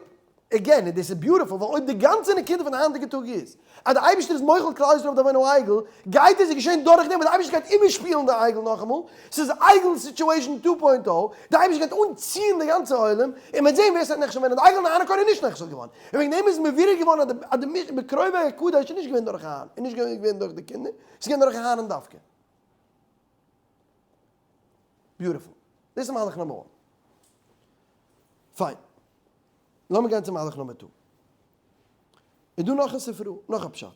[SPEAKER 1] again, און דאס איז beautiful, ווייל אויב די גאנצע נקודה פון די היינטיגע טאג איז, אז די אייבערשטער איז מוחל כלל ישראל אויף די עוון העגל, גייט עס געשען דורך דעם וואס די אייבערשטער גייט איבערשפילן די עגל נאכאמאל, ס'איז עגל situation two point o, די אייבערשטער גייט אנציען די גאנצע עולם, און מ'וועט זען ווער ס'וועט נכשל ווערן, די עגל און אהרן הכהן איז נישט נכשל געווארן, און וועגן דעם איז מבורר געווארן אז די בקרובי אקדש איז נישט געווען דורך אהרן, איז נישט געווען דורך די קינדער, ס'איז געווען דורך אהרן דווקא. Beautiful. דאס איז מהלך number one. פיין. לאמיר גיין צו מהלך number two. איז דא נאך א ספרא, נאך א פשט.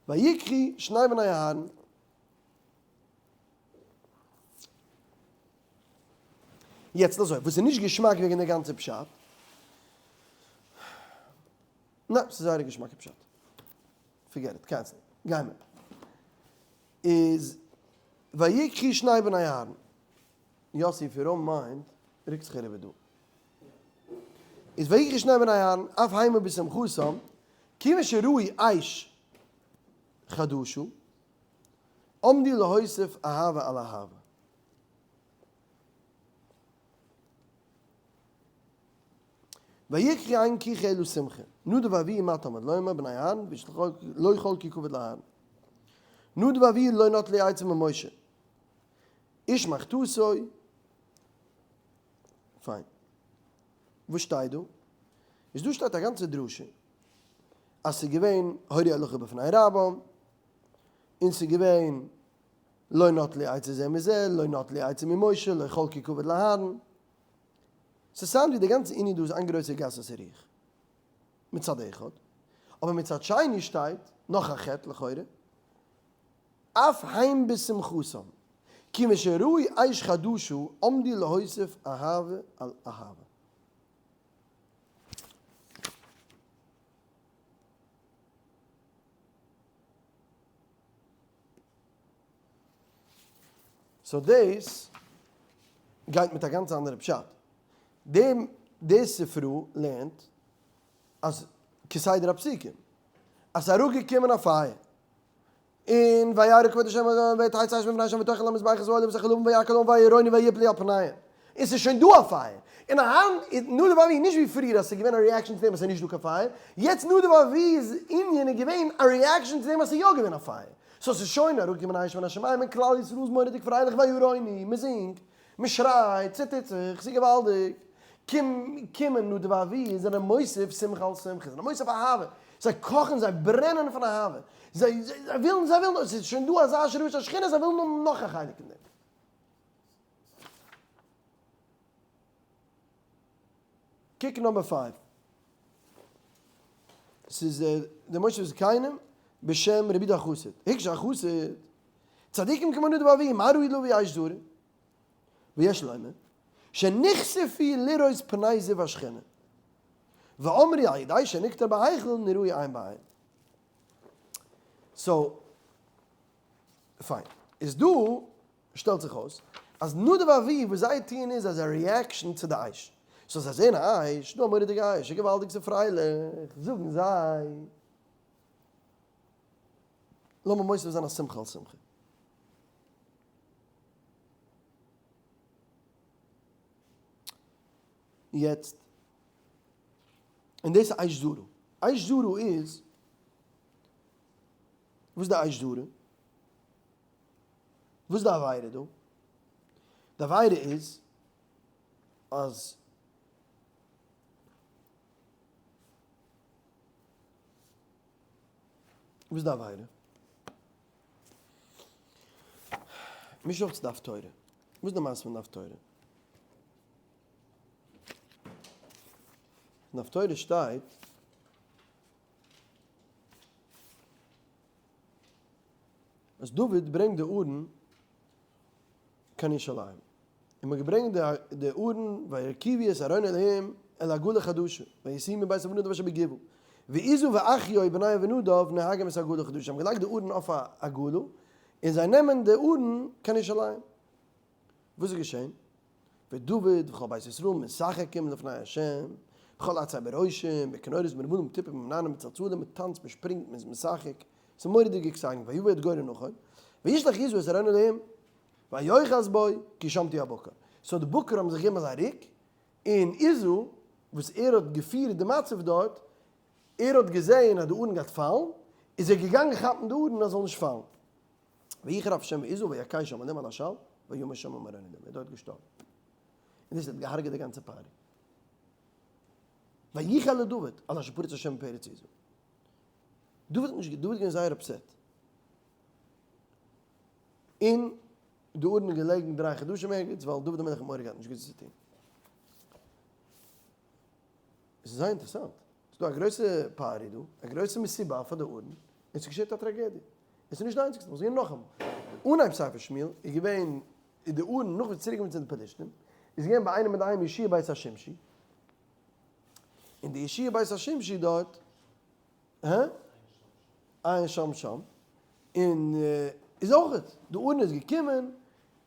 [SPEAKER 1] ויקחו שני בני אהרן. יעצט אזוי, וואס איז נישט געשמאק וועגן די גאנצע פשט? ניין, ס'איז זייער א געשמאקע פשט. Forget it, cancel. גיימער. איז ויקחו שני בני אהרן. יאסי, if you don't mind, רוק זיך אריבער דא. איז ויקחו שני בני אהרן, אף המה בשמחתם, כיוון שראו אש חדשה, עמדו להוסיף אהבה על אהבה. ויקחו אין קיחה אלא שמחה. נדב ואביהוא מה תלמוד לומר בני אהרן לא חלקו כבוד לאהרן. נדב ואביהוא לא נטלו עצה ממשה. איש מחתותו. פיין. וואס שטייט דא? איז דא שטייט א גאנצע דרשה אז ס'איז געווען הורו הלכה בפני רבם, און ס'איז געווען לא נטלו עצה זה מזה, לא נטלו עצה ממשה, לא חלקו כבוד לאהרן. ס' sound ווי די גאנצע ענין דא איז איין גרויסע גסות הרוח. מצד אחד. אבער מצד שני שטייט נאך א חטא לכאורה. אף הם בשמחתם. כיוון שראו אש חדשה עמדו להוסיף אהבה על אהבה. So דאס גייט מיט א גאנץ אנדערע פשט. דעם די ספרא לערנט אז כסדר הפסוקים אז ס'איז אראפגעקומען א פייער און וירא כבוד השם ותצא אש מפני השם ותאכל המזבח את העולה ואת החלבים ויקהל העם וירונו ויפלו על פניהם און ס'איז שוין דא א פייער און אהרן נדב ואביהוא נישט ווי פריער אז ס'איז געווען א reaction צו דעם אז ס'איז נישט דא קיין פייער יעצט נדב ואביהוא'ס ענין איז געווען א reaction צו דעם אז ס'איז יא געווען א פייער so ס'איז שוין אראפגעקומען אש מן השמים און כלל ישראל איז מורא'דיג פרייליך וירונו מ'זינגט מ'שרייט ס'טוט זיך ס'איז געוואלדיג קומען נדב ואביהוא זענען מוסיף שמחה על שמחה זענען מוסיף אהבה זיי קאכן זיי ברענען פון אהבה זיי ווילן זיי ווילן ס'איז שוין דא אזא השראת השכינה זיי ווילן האבן נאך א חלק אין דעם. קוק number five. ס'איז דער מושב זקנים בשם רבי יהודה החסיד. הקשה החסיד, צדיקים כמו נדב ואביהוא, מה ראו להביא אש זרה? ויש לומר, שנכספו לראות פני זיו השכינה. ואמרו על ידי שנקטר בהיכל נראו עין בעין. So, פיין. איז דא שטעלט זיך אויס אז נדב ואביהוא וואס זיי טוען איז אז א reaction צו די אש. So זיי זעען א אש, דא א מורא'דיגע אש, געוואלדיג ס'איז פרייליך, זאגן זיי, לאמיר מוסיף זיין א שמחה על שמחה. יעצט, און דאס איז אש זרה. אש זרה איז, וואס איז די אש זרה? וואס איז די עבירה דא? די עבירה איז אז וואס איז די עבירה? מיש אויף צו די הפטורה. וואס איז די מעשה פון די הפטורה? אין הפטורה שטייט אז דוד ברענגט די ארון קיין ירושלים, און מ'האט געברענגט די ארון וירכיבו את ארון אלהים אל עגלה חדשה וישיאוהו מבית אבינדב אשר בגבעה, ועוזא ואחיו בני אבינדב נוהגים את העגלה החדשה, זיי האבן געלייגט די ארון אויף א עגלה, און זיי נעמען די ארון קיין ירושלים. וואס איז געשען? ודוד וכל בית ישראל משחקים לפני ה', בכל עצי בראשים, בכינורות בנבלים בתופים במנענעים בצלצלים, מען טאנצט מען שפרינגט מען איז משחק, ס'איז מורא'דיג exciting, ויבא את גורן נכון, וישלח עוזא את ארון אלהים, ויאחז בו, כי שם תהיה הבקר. So די בקר האבן זיך געגעבן אזא ריק, און עוזא, וואס ער האט געפירט די מצב דארט, ער האט געזען אז די ארון גייט פאלן, איז ער געגאנגען כאפן די ארון אז זאל נישט פאלן. ויחר אף השם בעוזא ויכהו שם אלהים על השל, וימת שם עם ארון אלהים, ער איז דארט געשטארבן. און דאס האט געהארגעט די גאנצע party. ויחר לדוד, על אשר פרץ השם פרץ עוזא. דוד האט נישט, דוד איז געווען זייער upset. און די ארון איז געלעגן 3 חדשים ערגעץ, ווייל דוד המלך האט מורא געהאט, נישט געוואוסט וואס צו טון. עס איז זייער אינטערעסאנט. ס'איז דא א גרויסע party דא, א גרויסע מסיבה פאר די ארון, און ס'געשעט א טראגעדיע. עס איז נישט די איינציגסטע מאל, ס'איז געווען נאכאמאל. אנהייב ספר שמואל איז געווען איז די ארון נאך וואס צוריק געקומען צו די פלשתים, איז געווען ביי איינעם אינדערהיים יהושע בית השמשי, און די יהושע בית השמשי דארט, הא? עיין שם שם, און איז אויכעט, די ארון איז געקומען,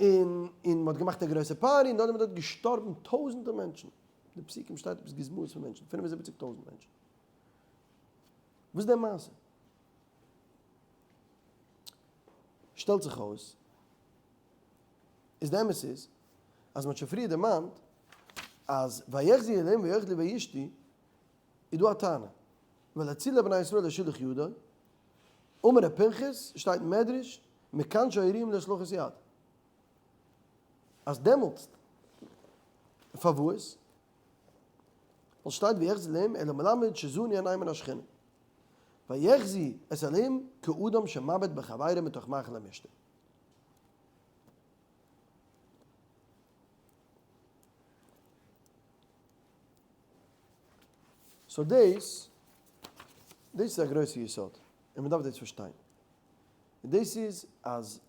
[SPEAKER 1] און און מ'האט געמאכט א גרויסע party, און דארט איז דארט געשטארבן טויזענטער מענטשן, די פסוקים שטייט עפעס גוזמאות פון מענטשן, 75 טויזענט מענטשן. וואס איז די מעשה? שטעלט זיך אויס, איז די אמת איז, אז מ'האט שוין פריער דערמאנט, אז ויחזו אלהים ויאכלו וישתו, איז דא א טענה, ווייל הציל לבני ישראל השילך ידו, אמר ר' פנחס, שטייט אין מדרש, מכאן שהריעם להשלכת יד. אז דעמאלטס, פארוואס? ווייל שטייט ויחזי אלהים אלא מלמד שזוני עיניים מן השכינה. ויחזי את אלהים כאדם שמביט בחבירו מתוך מאכל המשתה. so דאס, דאס איז א גרויסע יסוד, און מען דארף דאס פארשטיין. און דאס איז אז,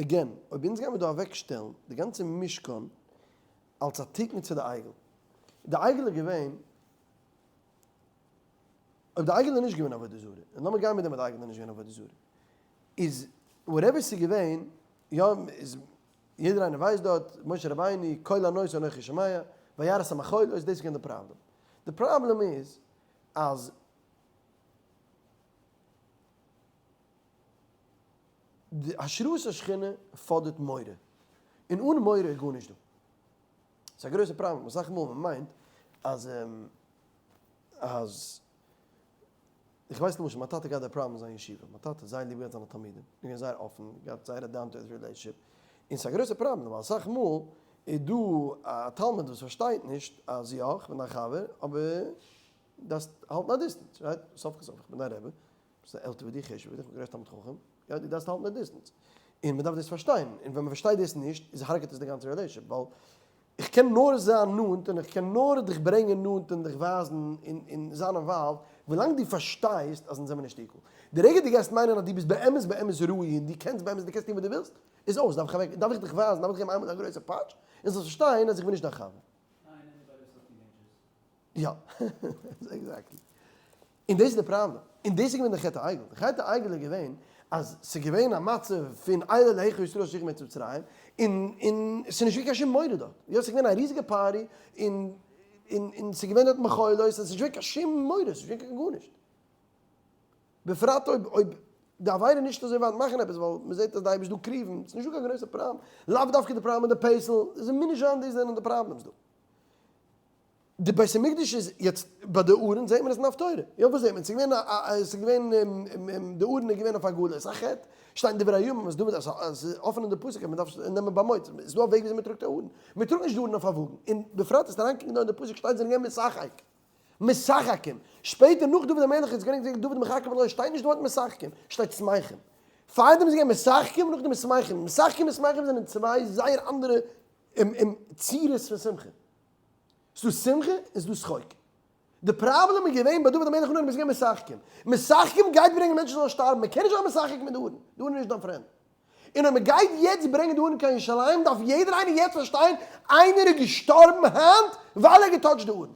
[SPEAKER 1] again, אויב אונז גיימיר דא אוועקשטעלן די גאנצע משכן אלס א תיקון צו די עגל, די עגל איז געווען, אויב די עגל איז נישט געווען עבודה זרה, און לאמיר גיין מיט דעם אז די עגל איז נישט געווען עבודה זרה, איז whatever ס'איז געווען, יא, איז יעדער איינער ווייסט דארט, משה רבינו, קול ענות אנכי שומע, וירא את המחול, אויס דאס איז געווען די פראבלעם. די פראבלעם איז אז די השראת השכינה פאדערט מורא, און אן מורא איז גארנישט דא. ס'איז א גרויסע פראבלעם, אסאך מאל מען מיינט אז אז איך ווייס למשל מיין טאטע געהאט די פראבלעם אין זיין ישיבה, מיין טאטע האט זייער ליב געהאט זיינע תלמידים, געווען זייער אפן, געהאט זייער א down to earth relationship, און ס'איז א גרויסע פראבלעם ווייל אסאך מאל איז דא א תלמיד וואס פארשטייט נישט אז יא איך בין דיין חבר אבער דארפסט האלטן א distance, right? סוף כל סוף איך בין דיין רבי, ביסט עלטער ווי דיר, חשוב'ער ווי דיר, איך בין גרעסטע תלמיד חכם, יא דו דארפסט האלטן א distance, און מען דארף דאס פארשטיין, און ווען מען פארשטייט דאס נישט איז הרג'ט עס די גאנצע relationship, ווייל איך קען נאר זיין נאנט און איך קען נאר דיך ברענגען נאנט און דיך ווייזן און זיין involved ווילאנג דו פארשטייסט אז אונז זעמיר נישט equal. די רגע דו גייסט מיינען אז דו ביסט באמת באמת ראוי און דו קענסט באמת דו קענסט טון וואס דו ווילסט, איז אויס, דארף איך אוועק, דארף איך דיך ווייזן, דארף איך דיך געבן איינמאל א גרויסע פאטש און זאלסט פארשטיין אז איך בין נישט דיין חבר. יא, exactly. און דאס איז די פראבלעם. און דאס איז געווען די חטא העגל. די חטא העגל איז געווען אז ס'איז געווען א מצב פון אלה אלהיך ישראל אשר הוציאך מארץ מצרים, און און ס'איז נישט געווען קיין שום מורא דארט. יא, ס'איז געווען א ריזיגע party, און און און ס'איז געווען דארט מחולות, און ס'איז נישט געווען קיין שום מורא, ס'איז נישט געווען קיין גארנישט. בפרט אויב אויב די עבירה איז נישט אזוי ווייט מאכן עפעס, ווייל מ'זעט אז די אייבערשטער דא קריוון, ס'איז נישטא קיין גרויסע פראבלעם. לאו דווקא די פראבלעם מיט די פסל, עס מוז נישט זיין דאס זענען די problems דא. די בית המקדש איז יעצט ביי די ארון זעט מען עס אין הפטורה, יא וואס זעט מען? ס'איז געווען א א ס'איז געווען די ארון איז געווען אויף עגלה, ס'איז א חטא, שטייט אין דברי הימים אז דוד אז ס'איז אפען אין די פסוק אז מ'דארף נעמען במוט, ס'איז דא א וועג וויאזוי מ'טראגט א ארון, מ'טראגט נישט די ארון אויף א וואגן, און בפרט אז אריינקוקן דא אין די פסוק שטייט זיי זענען געווען משחק, משחקים, שפעטער נאך דוד המלך איז געווען דוד מחכה ולא שטייט נישט די ווארט משחקים, שטייט שמחים, פארדעם איז געווען משחקים נאכדעם שמחים, משחקים און שמחים זענען צוויי זייער אנדערע צורות פון שמחה. ס'דא שמחה און ס'דא שחוק. די פראבלעם איז געווען ביי דוד המלך און אהרן מ'איז געווען משחקים. משחקים גייט ברענגען מענטשן זאלן שטארבן, מ'קען נישט זיין משחק מיט די ארון, די ארון איז נישט דיין friend. און אויב מ'גייט יעצט ברענגען די ארון קיין ירושלים דארף יעדער איינער יעצט פארשטיין איינער איז געשטארבן היינט ווייל ער האט געטאטשט די ארון.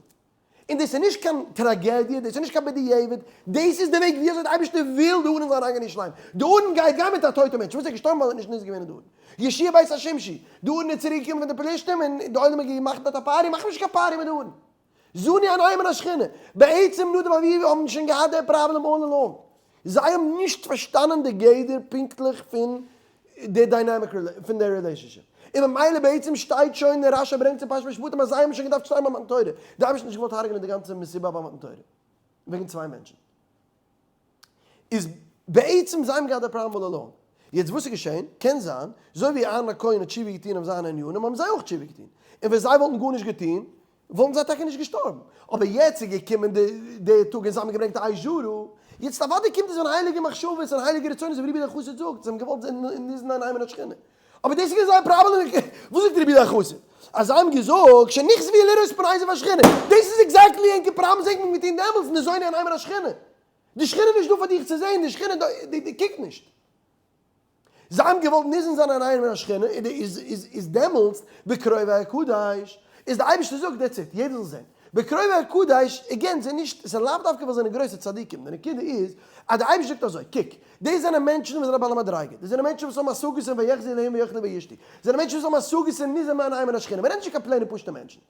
[SPEAKER 1] און דאס איז נישט קיין טראגעדיע, דאס איז נישט קיין בדיעבד, דאס איז די וועג ווי אזוי די אייבערשטער וויל די ארון זאל אריינגיין אין ירושלים. די ארון גייט גיין מיט א טויטע מענטש, וואס איז געשטארבן ווייל ער האט נישט נזהר געווען אין די ארון. יהושע בית השמשי, די ארון איז צוריק געקומען פון די פלישתים און די עולם האט געמאכט דארט א party, מאך נישט קיין party מיט די ארון. זנו עיניהם מן השכינה. בעצם נדב ואביהוא האבן שוין געהאט די פראבלעם all along. זיי האבן נישט פארשטאנען די גדר פונקטליך פון די dynamic פון די relationship. און ממילא בעצם שטייט שוין אין רש"י ברענגט אין פרשת משפטים אז זיי האבן שוין געדארפט שטיין ביי מתן תורה. די אייבערשטער האט נישט געוואלט הרג'נען די גאנצע מסיבה ביי מתן תורה. וועגן צוויי מענטשן. איז בעצם זיי האבן געהאט די פראבלעם all along. יעצט וואס איז געשען? קען זיין, אזוי ווי אהרן הכהן האט תשובה געטון אויף זיינע ענינים האבן זיי אויך תשובה געטון. און ווען זיי וואלטן גארנישט געטון וואלטן זיי טאקע נישט געשטארבן. אבער יעצט איז געקומען די טאג און זיי האבן געברענגט א אש זרה. יעצט אוודאי קומט עס פון הייליגע מחשבות און הייליגע רצונות ווי רבי יהודה החסיד זאגט, זיי האבן געוואלט נזן עיניהם מן השכינה. אבער דאס איז געווען זייער פראבלעם. וואס זאגט רבי יהודה החסיד? אז זיי האבן געזאגט שנכזבו לראות פני עזב השכינה. דאס איז exactly ענקער פראבלעם זענט מיר געטון דעמאלטס, נזון עיניהם מן השכינה. די שכינה איז נישט דא פאר דיך צו זען, די שכינה קוקט נישט. זיי האבן געוואלט ניזון זיין אריין אין השכינה, איז איז איז דעמאלטס בקרובי אקדש, איז די אייבערשטער זאגט that's it, יעדער זאל זען. בקרובי אקדש, again, זיי נישט, ס'איז לאו דווקא ווייל זיי זענען גרויסע צדיקים, די נקודה איז אז די אייבערשטער זאגט אזוי, קוק, דאס זענען מענטשן וואס זענען בעלי מדריגה, דאס זענען מענטשן וואס האבן השגות אין ויחזו אלהים ויאכלו וישתו, דאס זענען מענטשן וואס האבן השגות אין ניזון מעין עין השכינה, מ'רעדט נישט פון קיין plain ע פשוטע מענטשן.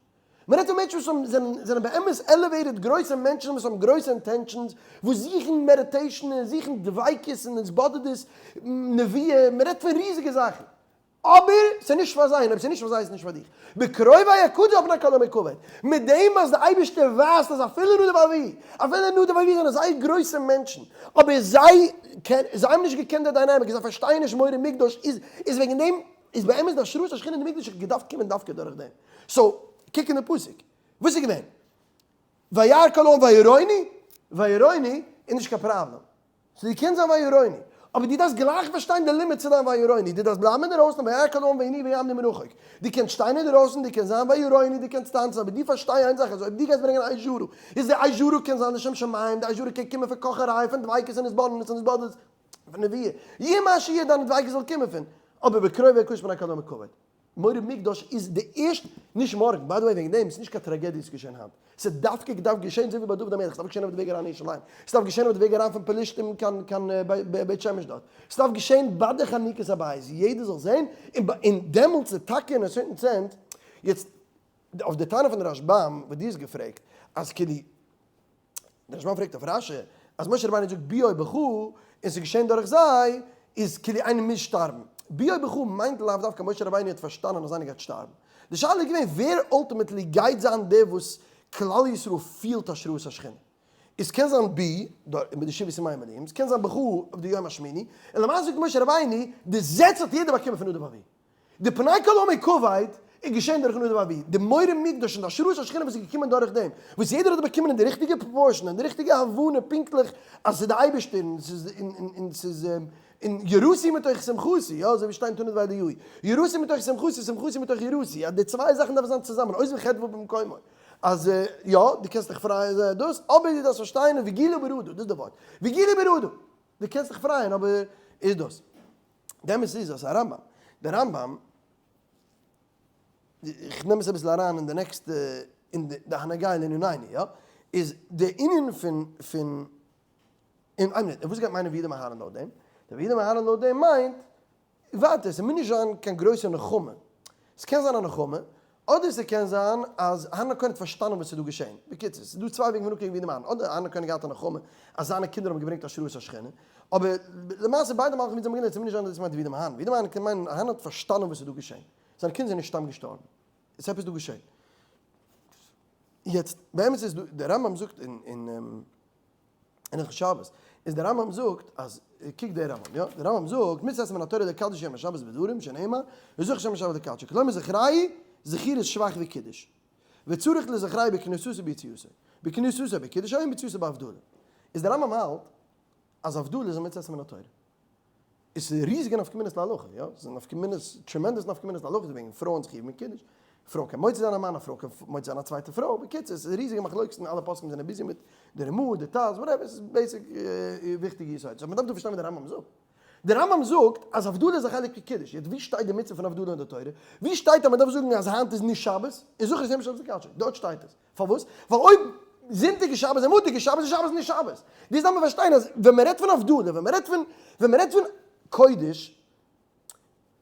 [SPEAKER 1] מען רעדט פון מענטשן וואס האבן זענען זענען באמת elevated גרויסע מענטשן וואס האבן גרויסע intentions, וואס זוכן meditation און זוכן דביקות און התבודדות, נביאה, מען רעדט פון ריזיגע זאכן. אבער ס'איז נישט פאר זיי, און אויב ס'איז נישט פאר זיי איז עס נישט פאר דיך. בקרובי אקדש על פני כל העם כבוד. מיט דעם אז די אייבערשטער ווייזט אז אפילו נדב ואביהוא, אפילו נדב ואביהוא זענען זייער גרויסע מענטשן, אבער זיי זיי האבן נישט געקענט די dynamic, זיי פארשטייען נישט מורא מקדש, איז איז וועגן דעם איז באמת די השראת השכינה אין די מקדש האט געדארפט קומען דווקא דורך דעם. so, קוק אין די פסוק. וואס איז געווען? וירא כל העם ויראוני? ויראוני איז נישט קיין פראבלעם. so דו קענסט זיין ויראוני. אבער דו דארפסט גלייך פארשטיין די limit צו דיין ויראוני. דו דארפסט בלייבן אינדערויסן וירא כל העם וינועו ויעמדו מרחוק. דו קענסט שטיין אינדערויסן, דו קענסט זיין ויראוני, דו קענסט טאנצן, אבער דו פארשטיי איין זאך אז אויב דו גייסט ברענגען אש זרה, איז די אש זרה קען זיין לשם שמים, די אש זרה קען קומען פון קאכעריי, פון דביקות און התבוננות און התבודדות, פון נביאה. יהיה מה שיהיה דיין דביקות זאל קומען פון. אבער בקרובי אקדש פני כל העם כבוד. מורא מקדש איז די ערשט, נישט מארגן, by the way וועגן דעם, ס'נישט קיין טראגעדיע ס'איז געשען היינט, ס'האט דווקא געדארפט געשען אזוי ווי ביי דוד המלך, ס'דארף געשען אויף די וועג אריין אין ירושלים, ס'דארף געשען אויף די וועג אריין פון פלישתים קיין קיין בית שמש דארט, ס'דארף געשען ביי די חנוכת הבית, יעדער זאל זען, און דעמאלטס איז טאקע אין א certain sense, יעצט אויף די טענה פון רשב"ם וואס דו האסט געפרעגט, אז כאילו. דער רשב"ם פרעגט אויף רש"י, אז משה רבינו זאגט בי או בך, און ס'איז געשען דורך זיי, איז כאילו איינער מוז שטארבן. בי או בך מיינט לאו דווקא משה רבינו האט פארשטאנען אז איינער גייט שטארבן. די שאלה איז געווען ווער ultimately גייט זיין דער וואס כלל ישראל פילט השראת השכינה. עס קען זיין בי, מיט די שבעת ימי המילואים, עס קען זיין בך אויף די יום השמיני, און למעשה זאגט משה רבינו, די זעץ האט יעדער באקומען פון נדב ואביהוא. די פני כל העם כבוד איז געשען דורך נדב ואביהוא, די מורא מקדש און די השראת השכינה וואס איז געקומען דורך דעם, וואס יעדער האט באקומען אין די ריכטיגע proportion, אין די ריכטיגע הבנה פונקטליך אז עס איז די אייבערשטער און עס איז און עס איז און יראתי מתוך שמחתי, יא אזוי ווי שטייט אין תנא דבי אליהו, יראתי מתוך שמחתי, שמחתי מתוך יראתי, אז די צוויי זאכן דארפן זיין צוזאמען, עוז וחדוה במקומו, אז יא, דו קענסט דיך פרייען זיי דאס, אבער דו דארפסט פארשטיין וגילו ברעדה, דאס איז די ווארט, וגילו ברעדה, דו קענסט דיך פרייען אבער איז דאס. די אמת איז אז הרמב"ם, דער רמב"ם, איך נעם עס אביסל אריין אין די נעקסטע, אין די הנהגה לענינינו, יא, איז די ענין פון, פון, און איין מינוט, וואס גייט מיינען וידום אהרן לויט דעם? די וידום אהרן לויט דעם מיינט, ווייטער, ס'מוז נישט זיין קיין גרויסע נחמה, ס'קען זיין א נחמה, אדער ס'קען זיין אז אהרן הכהן האט פארשטאנען וואס איז דא געשען. בקיצור, ס'איז דא צוויי וועגן פון אנקוקן וידום אהרן, אדער אהרן הכהן האט געהאט א נחמה אז זיינע קינדער האבן געברענגט השראת השכינה, אבער למעשה ביידע מהלכים ווי אונז האבן געלערנט, ס'מוז נישט זיין אז דאס מיינט וידום אהרן. וידום אהרן קען מיינען אהרן האט פארשטאנען וואס איז דא געשען. זיינע קינדער זענען נישט סתם געשטארבן. עס איז עפעס דא געשען. יעצט, באמת איז דא, דער רמב"ם זאגט אין אין אין הלכות שבת, איז דער רמב"ם זאגט אז, קוק דער רמב"ם, יא, דער רמב"ם זאגט, מצות עשה מן התורה לקדש יום השבת בדברים שנאמר, וזכור שם השבת לקדשו, כלומר זכרהו, זכירה איז שוואך ווי קידוש, וצריך לזכרהו בכניסתו וביציאתו, בכניסתו בקידוש היום ביציאתו בהבדלה. איז דער רמב"ם האלט אז הבדלה איז א מצות עשה מן התורה. עס איז ריזיגע נפקא מינות להלכה, יא, עס איז נפקא מינות, tremendous נפקא מינות להלכה, וועגן פרויען זיך היבן קידוש, פרוי קען מוציא זיין א מאן, א פרוי קען מוציא זיין א צווייטע פרוי, בקיצור, עס איז ריזיגע מחלוקת'ן, אלע פוסקים זענען busy מיט די רמ"א, די ט"ז, whatever, עס איז basic וויכטיגע יסודות, אבער מען דארף דא פארשטיין וואס דער רמב"ם זאגט. דער רמב"ם זאגט אז הבדלה איז א חלק פון קידוש, יעצט וואו שטייט די מצוה פון הבדלה אין די תורה? וואו שטייט אז מען דארף זאגן אז היינט איז נישט שבת? אין זכור את יום השבת לקדשו, דארט שטייט עס. פארוואס? ווייל אויב זונטאג איז שבת און מאנטאג איז שבת איז שבת נישט שבת. דאס דארף מען פארשטיין אז ווען מען רעדט פון הבדלה, ווען מען רעדט פון, ווען מען רעדט פון קודש,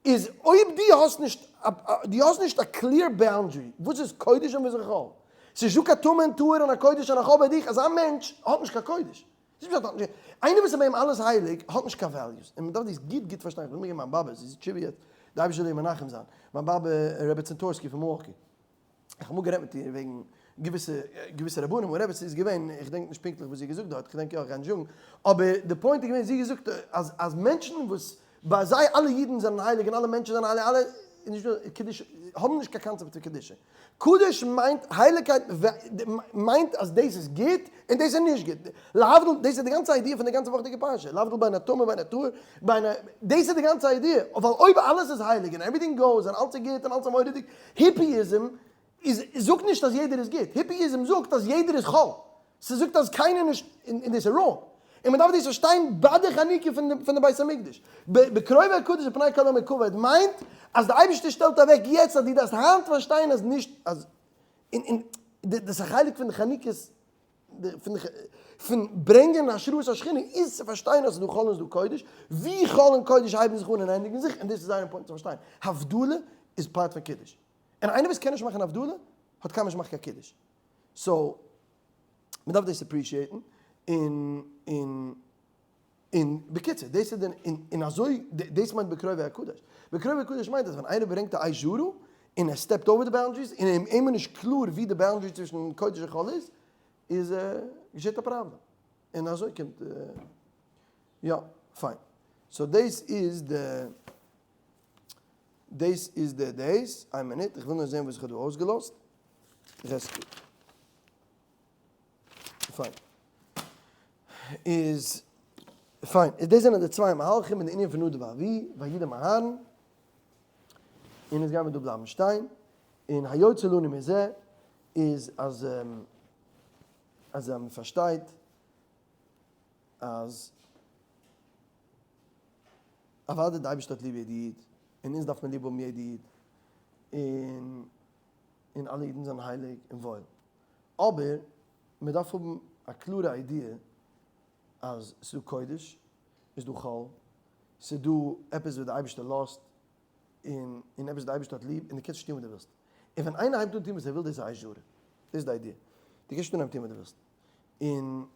[SPEAKER 1] איז אויב דו האסט נישט א, דו האסט נישט א clear boundary וואס איז קודש און וואס איז חול. ס'איז נישטא קיין טמא און טהור און א קודש און א חול ביי דיך, אזא מענטש האט נישט קיין קודש. נישט פשט האט נישט, איינער וואס איז ביי אים אלעס הייליג האט נישט קיין values, און מען דארף דאס גוט גוט פארשטיין, איך וויל מיין באבע, זי איז תשובה יעצט, די אייבערשטער זאל איר מנחם זיין, מיין באבע רעבעצין טורסקי פון מילוואקי. איך האב אמאל גערעדט מיט איר וועגן געוויסע געוויסע רבנים און רעבעס איז געווען, איך דענק נישט פונקטליך וואס זי האט געזאגט דארט, איך דענק יא, איך גיי נישט זאגן, אבער די point איז געווען, זי האט געזאגט אז אז מענטשן וואס ביי זיי אלע אידן זענען הייליג און אלע מענטשן זענען הייליג, אלע איז נישט דא קדושה, האבן נישט קיין קאנצעפט פון קדושה. קדוש מיינט הייליגקייט מיינט אז דאס איז גוט און דאס איז נישט גוט. להבדיל, דאס איז די גאנצע idea פון די גאנצע וואכעדיגע פרשה, להבדיל בין הטמא ובין הטהור, בין ה, דאס איז די גאנצע idea, ווייל אויב אלעס איזייליג און everything goes און אלעס איז גוט און אלעס איז מורא'דיג, hippiism איז זאגט נישט אז יעדער איז גוט, hippiism זאגט אז יעדער איז חול, ס'זאגט אז קיינער נישט, און דאס איז wrong. און מען דארף דאס פארשטיין ביי די חנוכה פון די בית המקדש. בקרובי אקדש ופני כל העם אכבד מיינט אז די אייבערשטער שטעלט אוועק יעצט אז דו דארפסט היינט פארשטיין אז נישט אז און און דאס איז א חלק פון די חנוכת פון ברענגען השראת השכינה איז צו פארשטיין אז ס'איז דא חול און ס'איז דא קודש, ווי חול און קודש הייבן זיך אן און ענדיגן זיך, און דאס איז זייער important צו פארשטיין, הבדלה איז part פון קידוש, און איינער וואס קען נישט מאכן הבדלה האט קיינמאל נישט געמאכט קיין קידוש, so מ'דארף דאס appreciate ן, און און און בקיצור דאס איז די און אזוי דאס מיינט בקרובי אקדש, בקרובי אקדש מיינט אז ווען איינער ברענגט א אש זרה און ער step ט over די boundaries און אים איז נישט קלאר ווי די boundary צווישן קודש און חול איז, איז געשעט א פראבלעם. און אזוי קומט יא פיין. so דאס איז די דאס איז די דאס, איין מינוט איך וויל נאר זען וואס איך האב דא אויסגעלאזט. rescue. פיין. איז פיין. איז דאס זענען די צוויי מהלכים אין די ענין פון נדב ואביהוא וידעם אהרן. און אונז גיימיר דא בלייבן שטיין. און היוצא לנו מזה איז אז אז מען פארשטייט אז אוודאי די אייבערשטער האט ליב יעדע איד, און אונז דארף מען ליב האבן יעדע איד, און און אלע אידן זענען הייליג און וואויל, אבער מען דארף האבן א קלארע idea אז ס'איז דא קודש, איז דא חול, ס'איז דא עפעס וואס די אייבערשטער לאזט, און און עפעס די אייבערשטער האט ליב, און דו קענסט נישט טון וואס דו ווילסט. און ווען איינער הייבט אן טון וואס ער וויל דאס איז אש זרה. דאס איז די idea. דו קענסט נישט אנהייבן טון וואס דו ווילסט. און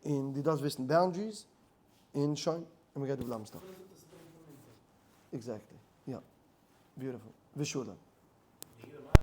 [SPEAKER 1] און דו דארפסט וויסן boundaries, און שוין. און מען גייט דא בלייבן stuck. Exactly. יא. Beautiful. ושלום.